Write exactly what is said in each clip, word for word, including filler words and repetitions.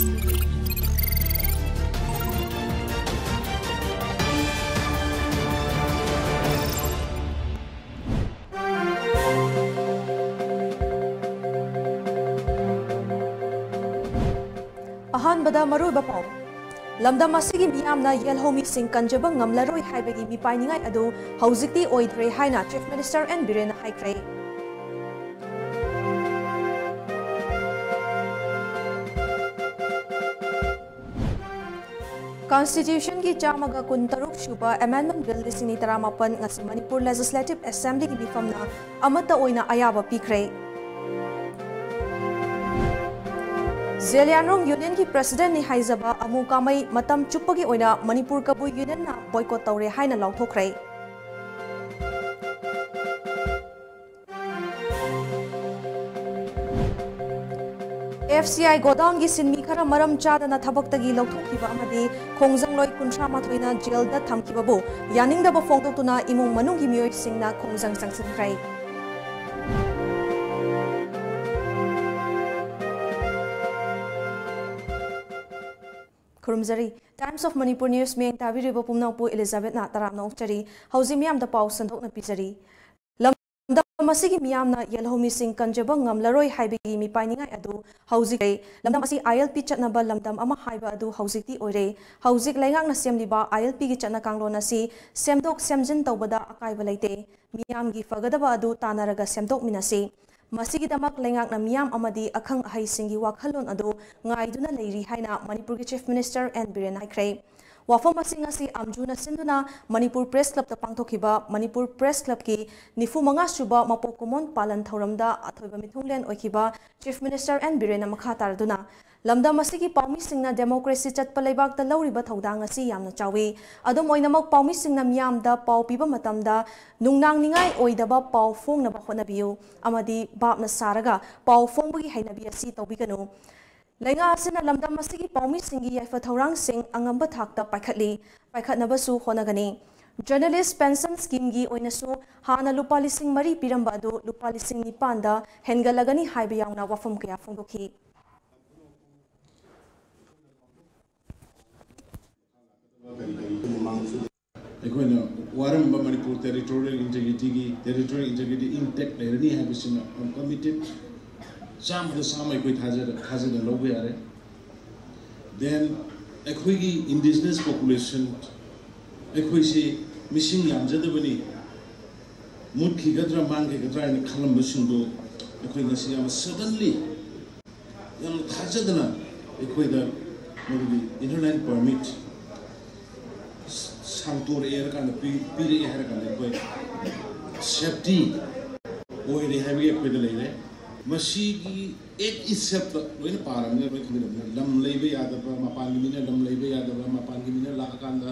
ꯑꯍꯥꯟꯕꯗ ꯃꯔꯨꯑꯣꯏꯕ ꯄꯥꯎ꯫ ꯂꯝꯗꯝ ꯑꯁꯤꯒꯤ ꯃꯤꯌꯥꯝꯅ ꯌꯦꯜꯍꯧꯃꯤꯁꯤꯡ ꯀꯟꯖꯕ ꯉꯝꯂꯔꯣꯏ ꯍꯥꯏꯕꯒꯤ ꯃꯤꯄꯥꯏꯅꯤꯡꯉꯥꯏ ꯑꯗꯨ ꯍꯧꯖꯤꯛꯇꯤ ꯑꯣꯏꯗ꯭ꯔꯦ ꯍꯥꯏꯅ Chief Minister N ꯕꯤꯔꯦꯟꯅ ꯍꯥꯏꯈ꯭ꯔꯦ꯫ Constitutionꯒꯤ ꯆꯥꯝꯃꯒ ꯀꯨꯟꯇꯔꯨꯛ ꯁꯨꯕ Amendment Bill ꯂꯤꯁꯤꯡ ꯑꯅꯤ ꯇꯔꯥꯃꯥꯄꯟ ꯉꯁꯤ ꯃꯅꯤꯄꯨꯔ Legislative Assemblyꯒꯤ ꯃꯤꯐꯝꯅ ꯑꯃꯠꯇ ꯑꯣꯏꯅ ꯑꯌꯥꯕ ꯄꯤꯈ꯭ꯔꯦ꯫ ꯖꯦꯂꯤꯌꯥꯟꯔꯣꯡ Unionꯒꯤ Presidentꯅꯤ ꯍꯥꯏꯖꯕ ꯑꯃꯨ ꯀꯥꯃꯩ ꯃꯇꯝ ꯆꯨꯞꯄꯒꯤ ꯑꯣꯏꯅ ꯃꯅꯤꯄꯨꯔ ꯀꯕꯨꯏ Unionꯅ boycott ꯇꯧꯔꯦ ꯍꯥꯏꯅ ꯂꯥꯎꯊꯣꯛꯈ꯭ꯔꯦ꯫ F C I godownꯒꯤ ꯁꯤꯟꯃꯤ ꯈꯔ ꯃꯔꯝ ꯆꯥꯗꯅ ꯊꯕꯛꯇꯒꯤ ꯂꯧꯊꯣꯛꯈꯤꯕ ꯑꯃꯗꯤ ꯈꯣꯡꯖꯪꯂꯣꯏ ꯀꯨꯟꯊ꯭ꯔꯥ ꯃꯥꯊꯣꯏꯅ ꯖꯦꯜꯗ ꯊꯝꯈꯤꯕꯕꯨ ꯌꯥꯅꯤꯡꯗꯕ ꯐꯣꯡꯗꯣꯛꯇꯨꯅ ꯏꯃꯨꯡ ꯃꯅꯨꯡꯒꯤ ꯃꯤꯑꯣꯏꯁꯤꯡꯅ ꯈꯣꯡꯖꯪ ꯆꯪꯁꯤꯟꯈ꯭ꯔꯦ꯫ ꯈꯨꯔꯨꯝꯖꯔꯤ꯫ Times of Manipur News ꯃꯤꯠꯌꯦꯡ ꯇꯥꯕꯤꯔꯤꯕ ꯄꯨꯝꯅꯃꯛꯄꯨ ꯏꯂꯤꯖꯥꯕꯦꯠꯅ ꯇꯔꯥꯝꯅ ꯑꯣꯛꯆꯔꯤ꯫ ꯍꯧꯖꯤꯛ ꯃꯤꯌꯥꯝꯗ ꯄꯥꯎ ꯁꯟꯗꯣꯛꯅ ꯄꯤꯖꯔꯤ꯫ ꯂꯝꯗꯝ ꯑꯁꯤꯒꯤ ꯃꯤꯌꯥꯝꯅ ꯌꯦꯜꯍꯧꯃꯤꯁꯤꯡ ꯀꯟꯖꯕ ꯉꯝꯂꯔꯣꯏ ꯍꯥꯏꯕꯒꯤ ꯃꯤꯄꯥꯏꯅꯤꯡꯉꯥꯏ ꯑꯗꯨ ꯍꯧꯖꯤꯛ ꯂꯩ꯫ ꯂꯝꯗꯝ ꯑꯁꯤ I L P ꯆꯠꯅꯕ ꯂꯝꯗꯝ ꯑꯃ ꯍꯥꯏꯕ ꯑꯗꯨ ꯍꯧꯖꯤꯛꯇꯤ ꯑꯣꯏꯔꯦ꯫ ꯍꯧꯖꯤꯛ ꯂꯩꯉꯥꯛꯅ ꯁꯦꯝꯂꯤꯕ I L Pꯒꯤ ꯆꯠꯅ ꯀꯥꯡꯂꯣꯟ ꯑꯁꯤ ꯁꯦꯝꯗꯣꯛ ꯁꯦꯝꯖꯤꯟ ꯇꯧꯕꯗ ꯑꯀꯥꯏꯕ ꯂꯩꯇꯦ꯫ ꯃꯤꯌꯥꯝꯒꯤ ꯐꯒꯗꯕ ꯑꯗꯨ ꯇꯥꯟꯅꯔꯒ ꯁꯦꯝꯗꯣꯛꯃꯤꯟꯅꯁꯤ꯫ ꯃꯁꯤꯒꯤꯗꯃꯛ ꯂꯩꯉꯥꯛꯅ ꯃꯤꯌꯥꯝ ꯑꯃꯗꯤ ꯑꯈꯪ ꯑꯍꯩꯁꯤꯡꯒꯤ ꯋꯥꯈꯜꯂꯣꯟ ꯑꯗꯨ ꯉꯥꯏꯗꯨꯅ ꯂꯩꯔꯤ ꯍꯥꯏꯅ ꯃꯅꯤꯄꯨꯔꯒꯤ Chief Minister N ꯕꯤꯔꯦꯟ ꯍꯥꯏꯈ꯭ꯔꯦ꯫ ꯋꯥꯐꯝ ꯑꯁꯤ ꯉꯁꯤ ꯑꯝꯖꯨꯅ ꯁꯤꯟꯗꯨꯅ ꯃꯅꯤꯄꯨꯔ Press Clubꯇ ꯄꯥꯡꯊꯣꯛꯈꯤꯕ ꯃꯅꯤꯄꯨꯔ Press Clubꯀꯤ ꯅꯤꯐꯨ ꯃꯉꯥ ꯁꯨꯕ ꯃꯄꯣꯛ ꯀꯨꯝꯑꯣꯟ ꯄꯥꯂꯟ ꯊꯧꯔꯝꯗ ꯑꯊꯣꯏꯕ ꯃꯤꯊꯨꯡꯂꯦꯟ ꯑꯣꯏꯈꯤꯕ Chief Minister N ꯕꯤꯔꯦꯟꯅ ꯃꯈꯥ ꯇꯥꯔꯗꯨꯅ, ꯂꯝꯗꯝ ꯑꯁꯤꯒꯤ ꯄꯥꯎꯃꯤꯁꯤꯡꯅ democracy ꯆꯠꯄ ꯂꯩꯕꯥꯛꯇ ꯂꯧꯔꯤꯕ ꯊꯧꯗꯥꯡ ꯑꯁꯤ ꯌꯥꯝꯅ ꯆꯥꯎꯏ꯫ ꯑꯗꯨꯝ ꯑꯣꯏꯅꯃꯛ, ꯄꯥꯎꯃꯤꯁꯤꯡꯅ ꯃꯤꯌꯥꯝꯗ ꯄꯥꯎ ꯄꯤꯕ ꯃꯇꯝꯗ ꯅꯨꯡꯅꯥꯡꯅꯤꯡꯉꯥꯏ ꯑꯣꯏꯗꯕ ꯄꯥꯎ ꯐꯣꯡꯅꯕ ꯍꯣꯠꯅꯕꯤꯌꯨ ꯑꯃꯗꯤ ꯚꯥꯞꯅ ꯁꯥꯔꯒ ꯄꯥꯎ ꯐꯣꯡꯕꯒꯤ ꯍꯩꯅꯕꯤ ꯑꯁꯤ ꯇꯧꯕꯤꯒꯅꯨ꯫ ꯂꯩꯉꯥꯛ ꯑꯁꯤꯅ ꯂꯝꯗꯝ ꯑꯁꯤꯒꯤ ꯄꯥꯎꯃꯤꯁꯤꯡꯒꯤ ꯌꯥꯏꯐ ꯊꯧꯔꯥꯡꯁꯤꯡ ꯑꯉꯝꯕ ꯊꯥꯛꯇ ꯄꯥꯏꯈꯠꯂꯤ, ꯄꯥꯏꯈꯠꯅꯕꯁꯨ ꯍꯣꯠꯅꯒꯅꯤ꯫ Journalist Pension Schemeꯒꯤ ꯑꯣꯏꯅꯁꯨ ꯍꯥꯟꯅ ꯂꯨꯄꯥ ꯂꯤꯁꯤꯡ ꯃꯔꯤ ꯄꯤꯔꯝꯕ ꯑꯗꯨ ꯂꯨꯄꯥ ꯂꯤꯁꯤꯡ ꯅꯤꯄꯥꯟꯗ ꯍꯦꯟꯒꯠꯂꯒꯅꯤ ꯍꯥꯏꯕ ꯌꯥꯎꯅ ꯋꯥꯐꯝ ꯀꯌꯥ ꯐꯣꯡꯗꯣꯛꯈꯤ꯫ ꯑꯩꯈꯣꯏꯅ ꯋꯥꯔꯝꯕ Manipur territorial ꯏꯟꯇꯦꯒ꯭ꯔꯤꯇꯤꯒꯤ territorial integrity intake ꯂꯩꯔꯅꯤ ꯍꯥꯏꯕꯁꯤꯃ ꯑꯩ ꯀꯃꯤꯇꯦꯠ ꯆꯥꯝꯃꯗ ꯆꯥꯝꯃ ꯑꯩꯈꯣꯏ ꯊꯥꯖꯗ ꯊꯥꯖꯅ ꯂꯧꯕ ꯌꯥꯔꯦ꯫ ꯗꯦꯟ ꯑꯩꯈꯣꯏꯒꯤ ꯏꯟꯗꯤꯖꯤꯅꯁ ꯄꯣꯄꯨꯂꯦꯁꯟ, ꯑꯩꯈꯣꯏꯁꯤ ꯃꯤꯁꯤꯡ ꯌꯥꯝꯖꯗꯕꯅꯤ, ꯃꯨꯠꯈꯤꯒꯗ꯭ꯔꯥ ꯃꯥꯡꯈꯤꯒꯗ꯭ꯔꯥ ꯍꯥꯏꯅ ꯈꯜꯂꯝꯕꯁꯤꯡꯗꯣ ꯑꯩꯈꯣꯏ ꯉꯁꯤ ꯌꯥꯝ ꯁꯗꯟꯂꯤ, ꯌꯥꯝ ꯊꯥꯖꯗꯅ ꯑꯩꯈꯣꯏꯗ ꯃꯗꯨꯒꯤ ꯏꯅꯔ ꯂꯥꯏꯟ ꯄꯔꯃꯤꯠ ꯁꯥꯡꯇꯣꯔꯛꯑꯦ ꯍꯥꯏꯔ ꯀꯥꯟꯗ ꯄꯤ- ꯄꯤꯔꯛꯑꯦ ꯍꯥꯏꯔ ꯀꯥꯟꯗ ꯑꯩꯈꯣꯏ ꯁꯦꯐꯇꯤ ꯑꯣꯏꯔꯦ ꯍꯥꯏꯕꯒꯤ ꯑꯩꯈꯣꯏꯗ ꯂꯩꯔꯦ꯫ ꯃꯁꯤꯒꯤ ꯑꯦꯛ ꯏꯠꯁꯦꯜꯐꯇ ꯂꯣꯏꯅ ꯄꯥꯔꯕꯅꯤꯅ ꯂꯣꯏ ꯈꯪꯒꯗꯕꯅꯤ꯫ ꯂꯝ ꯂꯩꯕ ꯌꯥꯗꯕ, ꯃꯄꯥꯟꯒꯤ ꯃꯤꯅ ꯂꯝ ꯂꯩꯕ ꯌꯥꯗꯕ, ꯃꯄꯥꯟꯒꯤ ꯃꯤꯅ ꯂꯥꯛꯑꯀꯥꯟꯗ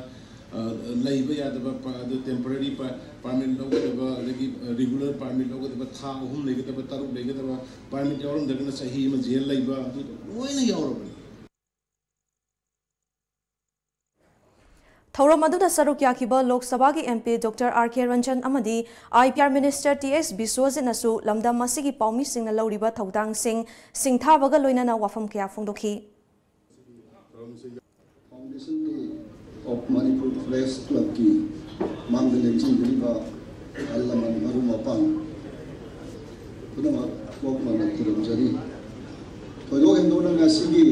ꯑ, ꯂꯩꯕ ꯌꯥꯗꯕ, ꯄ- ꯑꯗꯨ ꯇꯦꯝꯄꯔꯔꯤ ꯄ- ꯄꯥꯔꯃꯤꯠ ꯂꯧꯒꯗꯕ, ꯑꯗꯒꯤ ꯑ, ꯔꯤꯒꯨꯂꯔ ꯄꯥꯔꯃꯤꯠ ꯂꯧꯒꯗꯕ, ꯊꯥ ꯑꯍꯨꯝ ꯂꯩꯒꯗꯕ, ꯇꯔꯨꯛ ꯂꯩꯒꯗꯕ, ꯄꯥꯔꯃꯤꯠ ꯌꯥꯎꯔꯝꯗ꯭ꯔꯒꯅ ꯆꯍꯤ ꯑꯃ ꯖꯦꯜ ꯂꯩꯕ, ꯑꯗꯨ ꯂꯣꯏꯅ ꯌꯥꯎꯔꯕꯅꯤ꯫ ꯊꯧꯔꯝ ꯑꯗꯨꯗ ꯁꯔꯨꯛ ꯌꯥꯈꯤꯕ ꯂꯣꯛ ꯁꯚꯥꯒꯤ M P doctor R K Ranjan ꯑꯃꯗꯤ I P R minister T S ꯕꯤꯁ꯭ꯋꯖꯤꯠꯅꯁꯨ ꯂꯝꯗꯝ ꯑꯁꯤꯒꯤ ꯄꯥꯎꯃꯤꯁꯤꯡꯅ ꯂꯧꯔꯤꯕ ꯊꯧꯗꯥꯡꯁꯤꯡ ꯁꯤꯡꯊꯥꯕꯒ ꯂꯣꯏꯅꯅ ꯋꯥꯐꯝ ꯀꯌꯥ ꯐꯣꯡꯗꯣꯛꯈꯤ꯫ Foundation Day of Manipur Press Clubꯀꯤ ꯃꯥꯡꯗ ꯂꯦꯡꯁꯤꯟꯕꯤꯔꯤꯕ ꯑꯍꯜ ꯂꯃꯟ ꯃꯔꯨꯞ ꯃꯄꯥꯡ ꯄꯨꯝꯅꯃꯛ ꯀꯣꯛ ꯃꯥꯟꯅ ꯈꯨꯔꯨꯝꯖꯔꯤ꯫ ꯊꯣꯏꯗꯣꯛ ꯍꯦꯟꯗꯣꯛꯅ ꯉꯁꯤꯒꯤ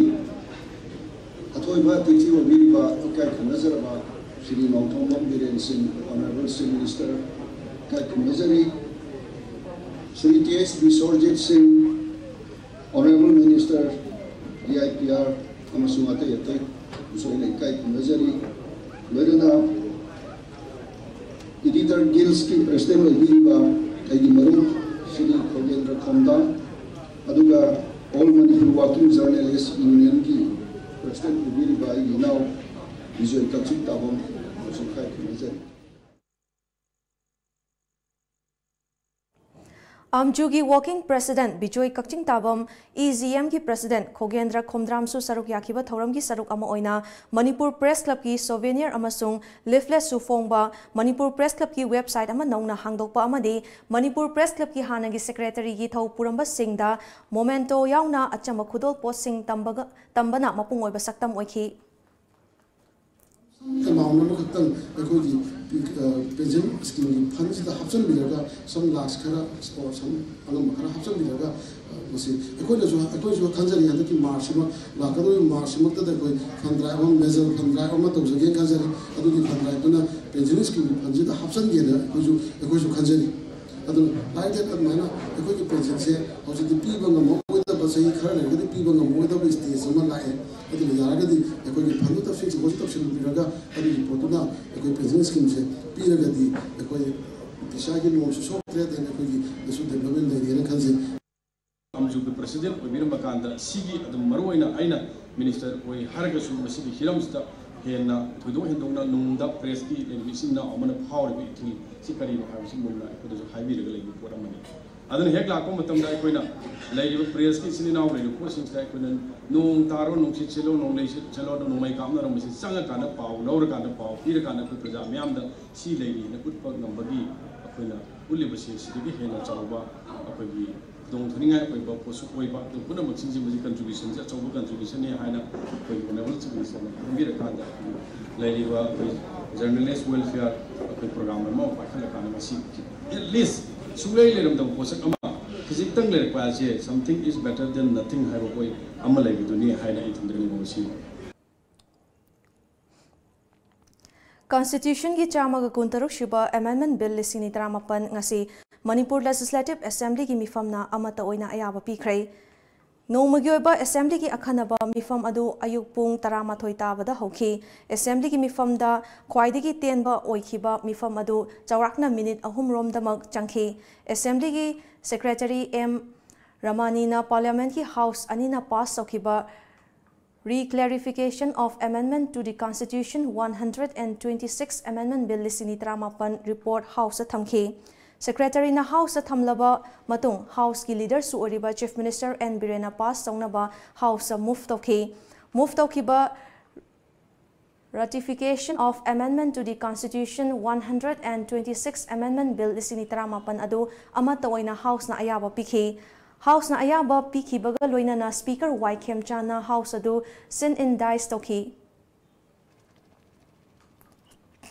ꯑꯊꯣꯏꯕ ꯑꯇꯤꯊꯤ ꯑꯣꯏꯕꯤꯔꯤꯕ ꯏꯀꯥꯏ ꯈꯨꯝꯅꯖꯔꯕ ꯁ꯭ꯔꯤ ꯅꯣꯡꯊꯣꯝꯕꯝ ꯕꯤꯔꯦꯟ ꯁꯤꯡ, Honourable Chief Minister, ꯏꯀꯥꯏ ꯈꯨꯝꯅꯖꯔꯤ꯫ ꯁ꯭ꯔꯤ ꯇꯤ ꯑꯦꯁ ꯕꯤꯁ꯭ꯋꯖꯤꯠ ꯁꯤꯡ, Honourable Minister, D I P R ꯑꯃꯁꯨꯡ ꯑꯇꯩ ꯑꯇꯩꯕꯨꯁꯨ ꯑꯩꯅ ꯏꯀꯥꯏ ꯈꯨꯝꯅꯖꯔꯤ꯫ ꯂꯣꯏꯅꯅ Editor Guildꯁꯀꯤ President ꯑꯣꯏꯕꯤꯔꯤꯕ ꯑꯩꯒꯤ ꯃꯔꯨꯞ ꯁ꯭ꯔꯤ ꯈꯣꯒꯦꯟꯗ꯭ꯔ ꯈꯣꯝꯗꯥꯝ, ꯑꯗꯨꯒ All Manipur Working Journalist Unionꯒꯤ President ꯑꯣꯏꯕꯤꯔꯤꯕ ꯑꯩꯒꯤ ꯏꯅꯥꯎ ꯕꯤꯖꯣꯏ ꯀꯛꯆꯤꯡ ꯇꯥꯕꯝ ꯑꯃꯁꯨ ꯏꯀꯥꯏ ꯈꯨꯝꯅꯖꯔꯤ꯫ ꯑꯝꯖꯨꯒꯤ Working President ꯕꯤꯖꯣꯏ ꯀꯛꯆꯤꯡ ꯇꯥꯕꯝ, ꯏ ꯖꯤ ꯑꯦꯝꯒꯤ President ꯈꯣꯒꯦꯟꯗ꯭ꯔ ꯈꯣꯝꯗ꯭ꯔꯥꯝꯁꯨ ꯁꯔꯨꯛ ꯌꯥꯈꯤꯕ ꯊꯧꯔꯝꯒꯤ ꯁꯔꯨꯛ ꯑꯃ ꯑꯣꯏꯅ ꯃꯅꯤꯄꯨꯔ Press Clubꯀꯤ souvenir ꯑꯃꯁꯨꯡ leafletꯁꯨ ꯐꯣꯡꯕ, ꯃꯅꯤꯄꯨꯔ Press Clubꯀꯤ website ꯑꯃ ꯅꯧꯅ ꯍꯥꯡꯗꯣꯛꯄ ꯑꯃꯗꯤ ꯃꯅꯤꯄꯨꯔ Press Clubꯀꯤ ꯍꯥꯟꯅꯒꯤ Secretaryꯒꯤ ꯊꯧ ꯄꯨꯔꯝꯕꯁꯤꯡꯗ memento ꯌꯥꯎꯅ ꯑꯆꯝꯕ ꯈꯨꯗꯣꯜ ꯄꯣꯠꯁꯤꯡ ꯇꯝꯕꯒ- ꯇꯝꯕꯅ ꯃꯄꯨꯡ ꯑꯣꯏꯕ ꯁꯛꯇꯝ ꯑꯣꯏꯈꯤ꯫ ꯑꯦꯃꯥꯎꯟ ꯑꯃꯈꯛꯇꯪ ꯑꯩꯈꯣꯏꯒꯤ ꯄꯦꯟꯁꯟ ꯁ꯭ꯀꯤꯝꯒꯤ ꯐꯟꯁꯤꯗ ꯍꯥꯞꯆꯤꯟꯕꯤꯔꯒ, ꯁꯝ ꯂꯥꯛꯁ ꯈꯔ ꯑꯣꯔ ꯁꯝ ꯑꯉꯝꯕ ꯈꯔ ꯍꯥꯞꯆꯤꯟꯕꯤꯔꯒ, ꯃꯁꯤ ꯑꯩꯈꯣꯏꯅꯁꯨ, ꯑꯩꯈꯣꯏꯁꯨ ꯈꯟꯖꯔꯤ, ꯍꯟꯗꯛꯀꯤ ꯃꯥꯔꯆꯁꯤꯃ, ꯂꯥꯛꯀꯗꯧꯔꯤꯕ ꯃꯥꯔꯆꯁꯤꯃꯛꯇꯗ ꯑꯩꯈꯣꯏ ꯐꯟ ꯗ꯭ꯔꯥꯏꯚ ꯑꯃ, ꯃꯦꯖꯔ ꯐꯟ ꯗ꯭ꯔꯥꯏꯚ ꯑꯃ ꯇꯧꯖꯒꯦꯅ ꯈꯟꯖꯔꯤ꯫ ꯑꯗꯨꯒꯤ ꯐꯟ ꯗ꯭ꯔꯥꯏꯚꯇꯨꯅ ꯄꯦꯟꯁꯟ ꯁ꯭ꯀꯤꯝꯒꯤ ꯐꯟꯁꯤꯗ ꯍꯥꯞꯆꯤꯟꯒꯦꯅ ꯑꯩꯈꯣꯏꯁꯨ, ꯑꯩꯈꯣꯏꯁꯨ ꯈꯟꯖꯔꯤ꯫ ꯑꯗꯨꯅ ꯂꯥꯏꯗꯦ, ꯑꯗꯨꯃꯥꯏꯅ ꯑꯩꯈꯣꯏꯒꯤ ꯄꯦꯟꯁꯟꯁꯦ ꯍꯧꯖꯤꯛꯇꯤ ꯄꯤꯕ ꯉꯝꯃꯛꯑꯣꯏꯗꯕ, ꯆꯍꯤ ꯈꯔ ꯂꯩꯔꯒꯗꯤ ꯄꯤꯕ ꯉꯝꯃꯛꯑꯣꯏꯗꯕ ꯁ꯭ꯇꯦꯖ ꯑꯃ ꯂꯥꯛꯑꯦ꯫ ꯑꯗꯨꯅ ꯌꯥꯔꯒꯗꯤ ꯑꯩꯈꯣꯏꯒꯤ ꯐꯟꯗꯨꯗ ꯐꯤꯛꯁ ꯗꯤꯄꯣꯖꯤꯠ ꯇꯧꯁꯤꯟꯕꯤꯔꯒ, ꯑꯗꯨꯒꯤ ꯄꯣꯠꯇꯨꯅ ꯑꯩꯈꯣꯏ ꯄꯦꯟꯁꯟ ꯁ꯭ꯀꯤꯝꯁꯦ ꯄꯤꯔꯒꯗꯤ ꯑꯩꯈꯣꯏ ꯏꯁꯥꯒꯤ ꯅꯣꯝꯁꯨ ꯁꯣꯛꯇ꯭ꯔꯦ, then ꯑꯩꯈꯣꯏꯒꯤ ꯗꯁꯨ ꯗꯦꯕꯂꯞꯃꯦꯟ ꯂꯩꯔꯦꯅ ꯈꯟꯖꯩ꯫ ꯀꯥꯝꯖꯨꯒꯤ ꯄ꯭ꯔꯁꯤꯗꯦꯟ ꯑꯣꯏꯕꯤꯔꯝꯕ ꯀꯥꯟꯗ ꯁꯤꯒꯤ ꯑꯗꯨꯝ ꯃꯔꯨꯑꯣꯏꯅ ꯑꯩꯅ ꯃꯤꯅꯤꯁꯇꯔ ꯑꯣꯏ ꯍꯥꯏꯔꯒꯁꯨ ꯃꯁꯤꯒꯤ ꯍꯤꯔꯝꯁꯤꯗ ꯍꯦꯟꯅ ꯊꯣꯏꯗꯣꯛ ꯍꯦꯟꯗꯣꯛꯅ ꯅꯨꯡꯗ ꯄ꯭ꯔꯦꯁꯀꯤ ꯏꯆꯤꯟ ꯏꯅꯥꯎ ꯑꯃꯅ ꯐꯥꯎꯔꯤꯕ ꯏꯊꯤꯜ ꯁꯤ ꯀꯔꯤꯅꯣ ꯍꯥꯏꯕꯁꯤ ꯃꯨꯟꯅ ꯑꯩꯈꯣꯏꯗꯁꯨ ꯍꯥꯏꯕꯤꯔꯒ ꯂꯩꯕ ꯄꯣꯠ ꯑꯃꯅꯤ꯫ ꯑꯗꯨꯅ ꯍꯦꯛ ꯂꯥꯛꯄ ꯃꯇꯝꯗ ꯑꯩꯈꯣꯏꯅ ꯂꯩꯔꯤꯕ ꯄ꯭ꯔꯦꯁꯀꯤ ꯏꯆꯤꯟ ꯏꯅꯥꯎ ꯂꯩꯔꯤꯕ ꯄꯣꯠꯁꯤꯡꯁꯤꯗ ꯑꯩꯈꯣꯏꯅ ꯅꯣꯡ ꯇꯥꯔꯣ, ꯅꯨꯡꯁꯤꯠ ꯁꯤꯠꯂꯣ, ꯅꯣꯡꯂꯩ ꯁꯤꯠ-, ꯁꯤꯠꯂꯣ, ꯅꯣꯡꯃꯩ ꯀꯥꯞꯅꯔꯣ, ꯃꯁꯤ ꯆꯪꯉꯀꯥꯟꯗ ꯄꯥꯎ ꯂꯧꯔꯀꯥꯟꯗ, ꯄꯥꯎ ꯄꯤꯔꯀꯥꯟꯗ ꯑꯩꯈꯣꯏ ꯄ꯭ꯔꯖꯥ ꯃꯤꯌꯥꯝꯗ ꯁꯤ ꯂꯩꯔꯤ ꯍꯥꯏꯅ ꯎꯠꯄ ꯉꯝꯕꯒꯤ ꯑꯩꯈꯣꯏꯅ ꯎꯠꯂꯤꯕꯁꯤ ꯁꯤꯗꯒꯤ ꯍꯦꯟꯅ ꯆꯥꯎꯕ ꯑꯩꯈꯣꯏꯒꯤ ꯈꯨꯗꯣꯡ ꯊꯤꯅꯤꯡꯉꯥꯏ ꯑꯣꯏꯕ ꯄꯣꯠꯁꯨ ꯑꯣꯏꯕ꯫ ꯑꯗꯨ ꯄꯨꯝꯅꯃꯛꯁꯤꯡꯁꯤ ꯃꯁꯤ ꯀꯟꯇ꯭ꯔꯤꯕ꯭ꯌꯨꯁꯟꯁꯤ ꯑꯆꯧꯕ ꯀꯟꯇ꯭ꯔꯤꯕ꯭ꯌꯨꯁꯟꯅꯤ ꯍꯥꯏꯅ ꯑꯩꯈꯣꯏ ꯑꯣꯅꯔꯦꯕꯜ ꯆꯤꯐ ꯃꯤꯅꯤꯁꯇꯔꯅ ꯈꯟꯕꯤꯔꯀꯥꯟꯗ ꯂꯩꯔꯤꯕ ꯑꯩꯈꯣꯏ ꯖꯔꯅꯦꯂꯤꯁ ꯋꯦꯜꯐꯤꯌꯔ ꯑꯩꯈꯣꯏ ꯄ꯭ꯔꯣꯒ꯭ꯔꯥꯝ ꯑꯃ ꯄꯥꯏꯈꯠꯂꯀꯥꯟꯗ ꯃꯁꯤ at least ꯁꯨꯡꯂꯩ ꯂꯩꯔꯝꯗꯕ ꯄꯣꯠꯁꯛ ꯑꯃ ꯈꯖꯤꯛꯇꯪ ꯂꯩꯔꯛꯄ ꯍꯥꯏꯁꯦ, something is better than nothing ꯍꯥꯏꯕ ꯄꯣꯏꯟ ꯑꯃ ꯂꯩꯕꯗꯨꯅꯤ ꯍꯥꯏꯅ ꯑꯩ ꯊꯝꯖꯅꯤꯡꯕ ꯃꯁꯤ꯫ ꯀꯟꯁꯇꯤꯇ꯭ꯌꯨꯁꯟꯒꯤ ꯆꯥꯝꯃꯒ ꯀꯨꯟꯇꯔꯨꯛ ꯁꯨꯕ ꯑꯦꯃꯦꯟꯗꯃꯦꯟꯠ ꯕꯤꯜ ꯂꯤꯁꯤꯡ ꯑꯅꯤ ꯇꯔꯥꯃꯥꯄꯟ ꯉꯁꯤ ꯃꯅꯤꯄꯨꯔ ꯂꯦꯖꯤꯁꯂꯦꯇꯤꯚ ꯑꯦꯁꯦꯝꯕ꯭ꯂꯤꯒꯤ ꯃꯤꯐꯝꯅ ꯑꯃꯠꯇ ꯑꯣꯏꯅ ꯑꯌꯥꯕ ꯄꯤꯈ꯭ꯔꯦ꯫ ꯅꯣꯡꯃꯒꯤ ꯑꯣꯏꯕ ꯑꯦꯁꯦꯝꯕ꯭ꯂꯤꯒꯤ ꯑꯈꯟꯅꯕ ꯃꯤꯐꯝ ꯑꯗꯨ ꯑꯌꯨꯛ ꯄꯨꯡ ꯇꯔꯥꯃꯥꯊꯣꯏ ꯇꯥꯕꯗ ꯍꯧꯈꯤ꯫ ꯑꯦꯁꯦꯝꯕ꯭ꯂꯤꯒꯤ ꯃꯤꯐꯝꯗ ꯈ꯭ꯋꯥꯏꯗꯒꯤ ꯇꯦꯟꯕ ꯑꯣꯏꯈꯤꯕ ꯃꯤꯐꯝ ꯑꯗꯨ ꯆꯥꯎꯔꯥꯛꯅ ꯃꯤꯅꯤꯠ ꯑꯍꯨꯝ ꯔꯣꯝꯗꯃꯛ ꯆꯪꯈꯤ꯫ ꯑꯦꯁꯦꯝꯕ꯭ꯂꯤꯒꯤ ꯁꯦꯀ꯭ꯔꯦꯇꯔꯤ ꯑꯦꯝ ꯔꯃꯥꯅꯤꯅ ꯄꯥꯔꯂꯤꯌꯥꯃꯦꯟꯠꯀꯤ ꯍꯥꯎꯁ ꯑꯅꯤꯅ ꯄꯥꯁ ꯇꯧꯈꯤꯕ Reclarification of Amendment to the Constitution one hundred and twenty-six Amendment Bill ꯂꯤꯁꯤꯡ ꯑꯅꯤ ꯇꯔꯥꯃꯥꯄꯟ ꯔꯤꯄꯣꯔꯠ ꯍꯥꯎꯁꯇ ꯊꯝꯈꯤ꯫ ꯁꯦꯀ꯭ꯔꯦꯇꯔꯤꯅ ꯍꯥꯎꯁꯇ ꯊꯝꯂꯕ ꯃꯇꯨꯡ, ꯍꯥꯎꯁꯀꯤ ꯂꯤꯗꯔꯁꯨ ꯑꯣꯏꯔꯤꯕ ꯆꯤꯐ ꯃꯤꯅꯤꯁꯇꯔ ꯑꯦꯟ ꯕꯤꯔꯦꯟꯅ ꯄꯥꯁ ꯇꯧꯅꯕ ꯍꯥꯎꯁꯇ ꯃꯨꯚ ꯇꯧꯈꯤ꯫ ꯃꯨꯚ ꯇꯧꯈꯤꯕ Ratification of Amendment to the Constitution one hundred and twenty-six Amendment Bill ꯂꯤꯁꯤꯡ ꯑꯅꯤ ꯇꯔꯥꯃꯥꯄꯟ ꯑꯗꯨ ꯑꯃꯠꯇ ꯑꯣꯏꯅ ꯍꯥꯎꯁꯅ ꯑꯌꯥꯕ ꯄꯤꯈꯤ꯫ ꯍꯥꯎꯁꯅ ꯑꯌꯥꯕ ꯄꯤꯈꯤꯕꯒ ꯂꯣꯏꯅꯅ ꯁ꯭ꯄꯤꯀꯔ ꯋꯥꯏ ꯈꯦꯝꯆꯥꯟꯅ ꯍꯥꯎꯁ ꯑꯗꯨ ꯁꯤꯟ ꯏꯟ ꯗꯥꯏꯁ ꯇꯧꯈꯤ꯫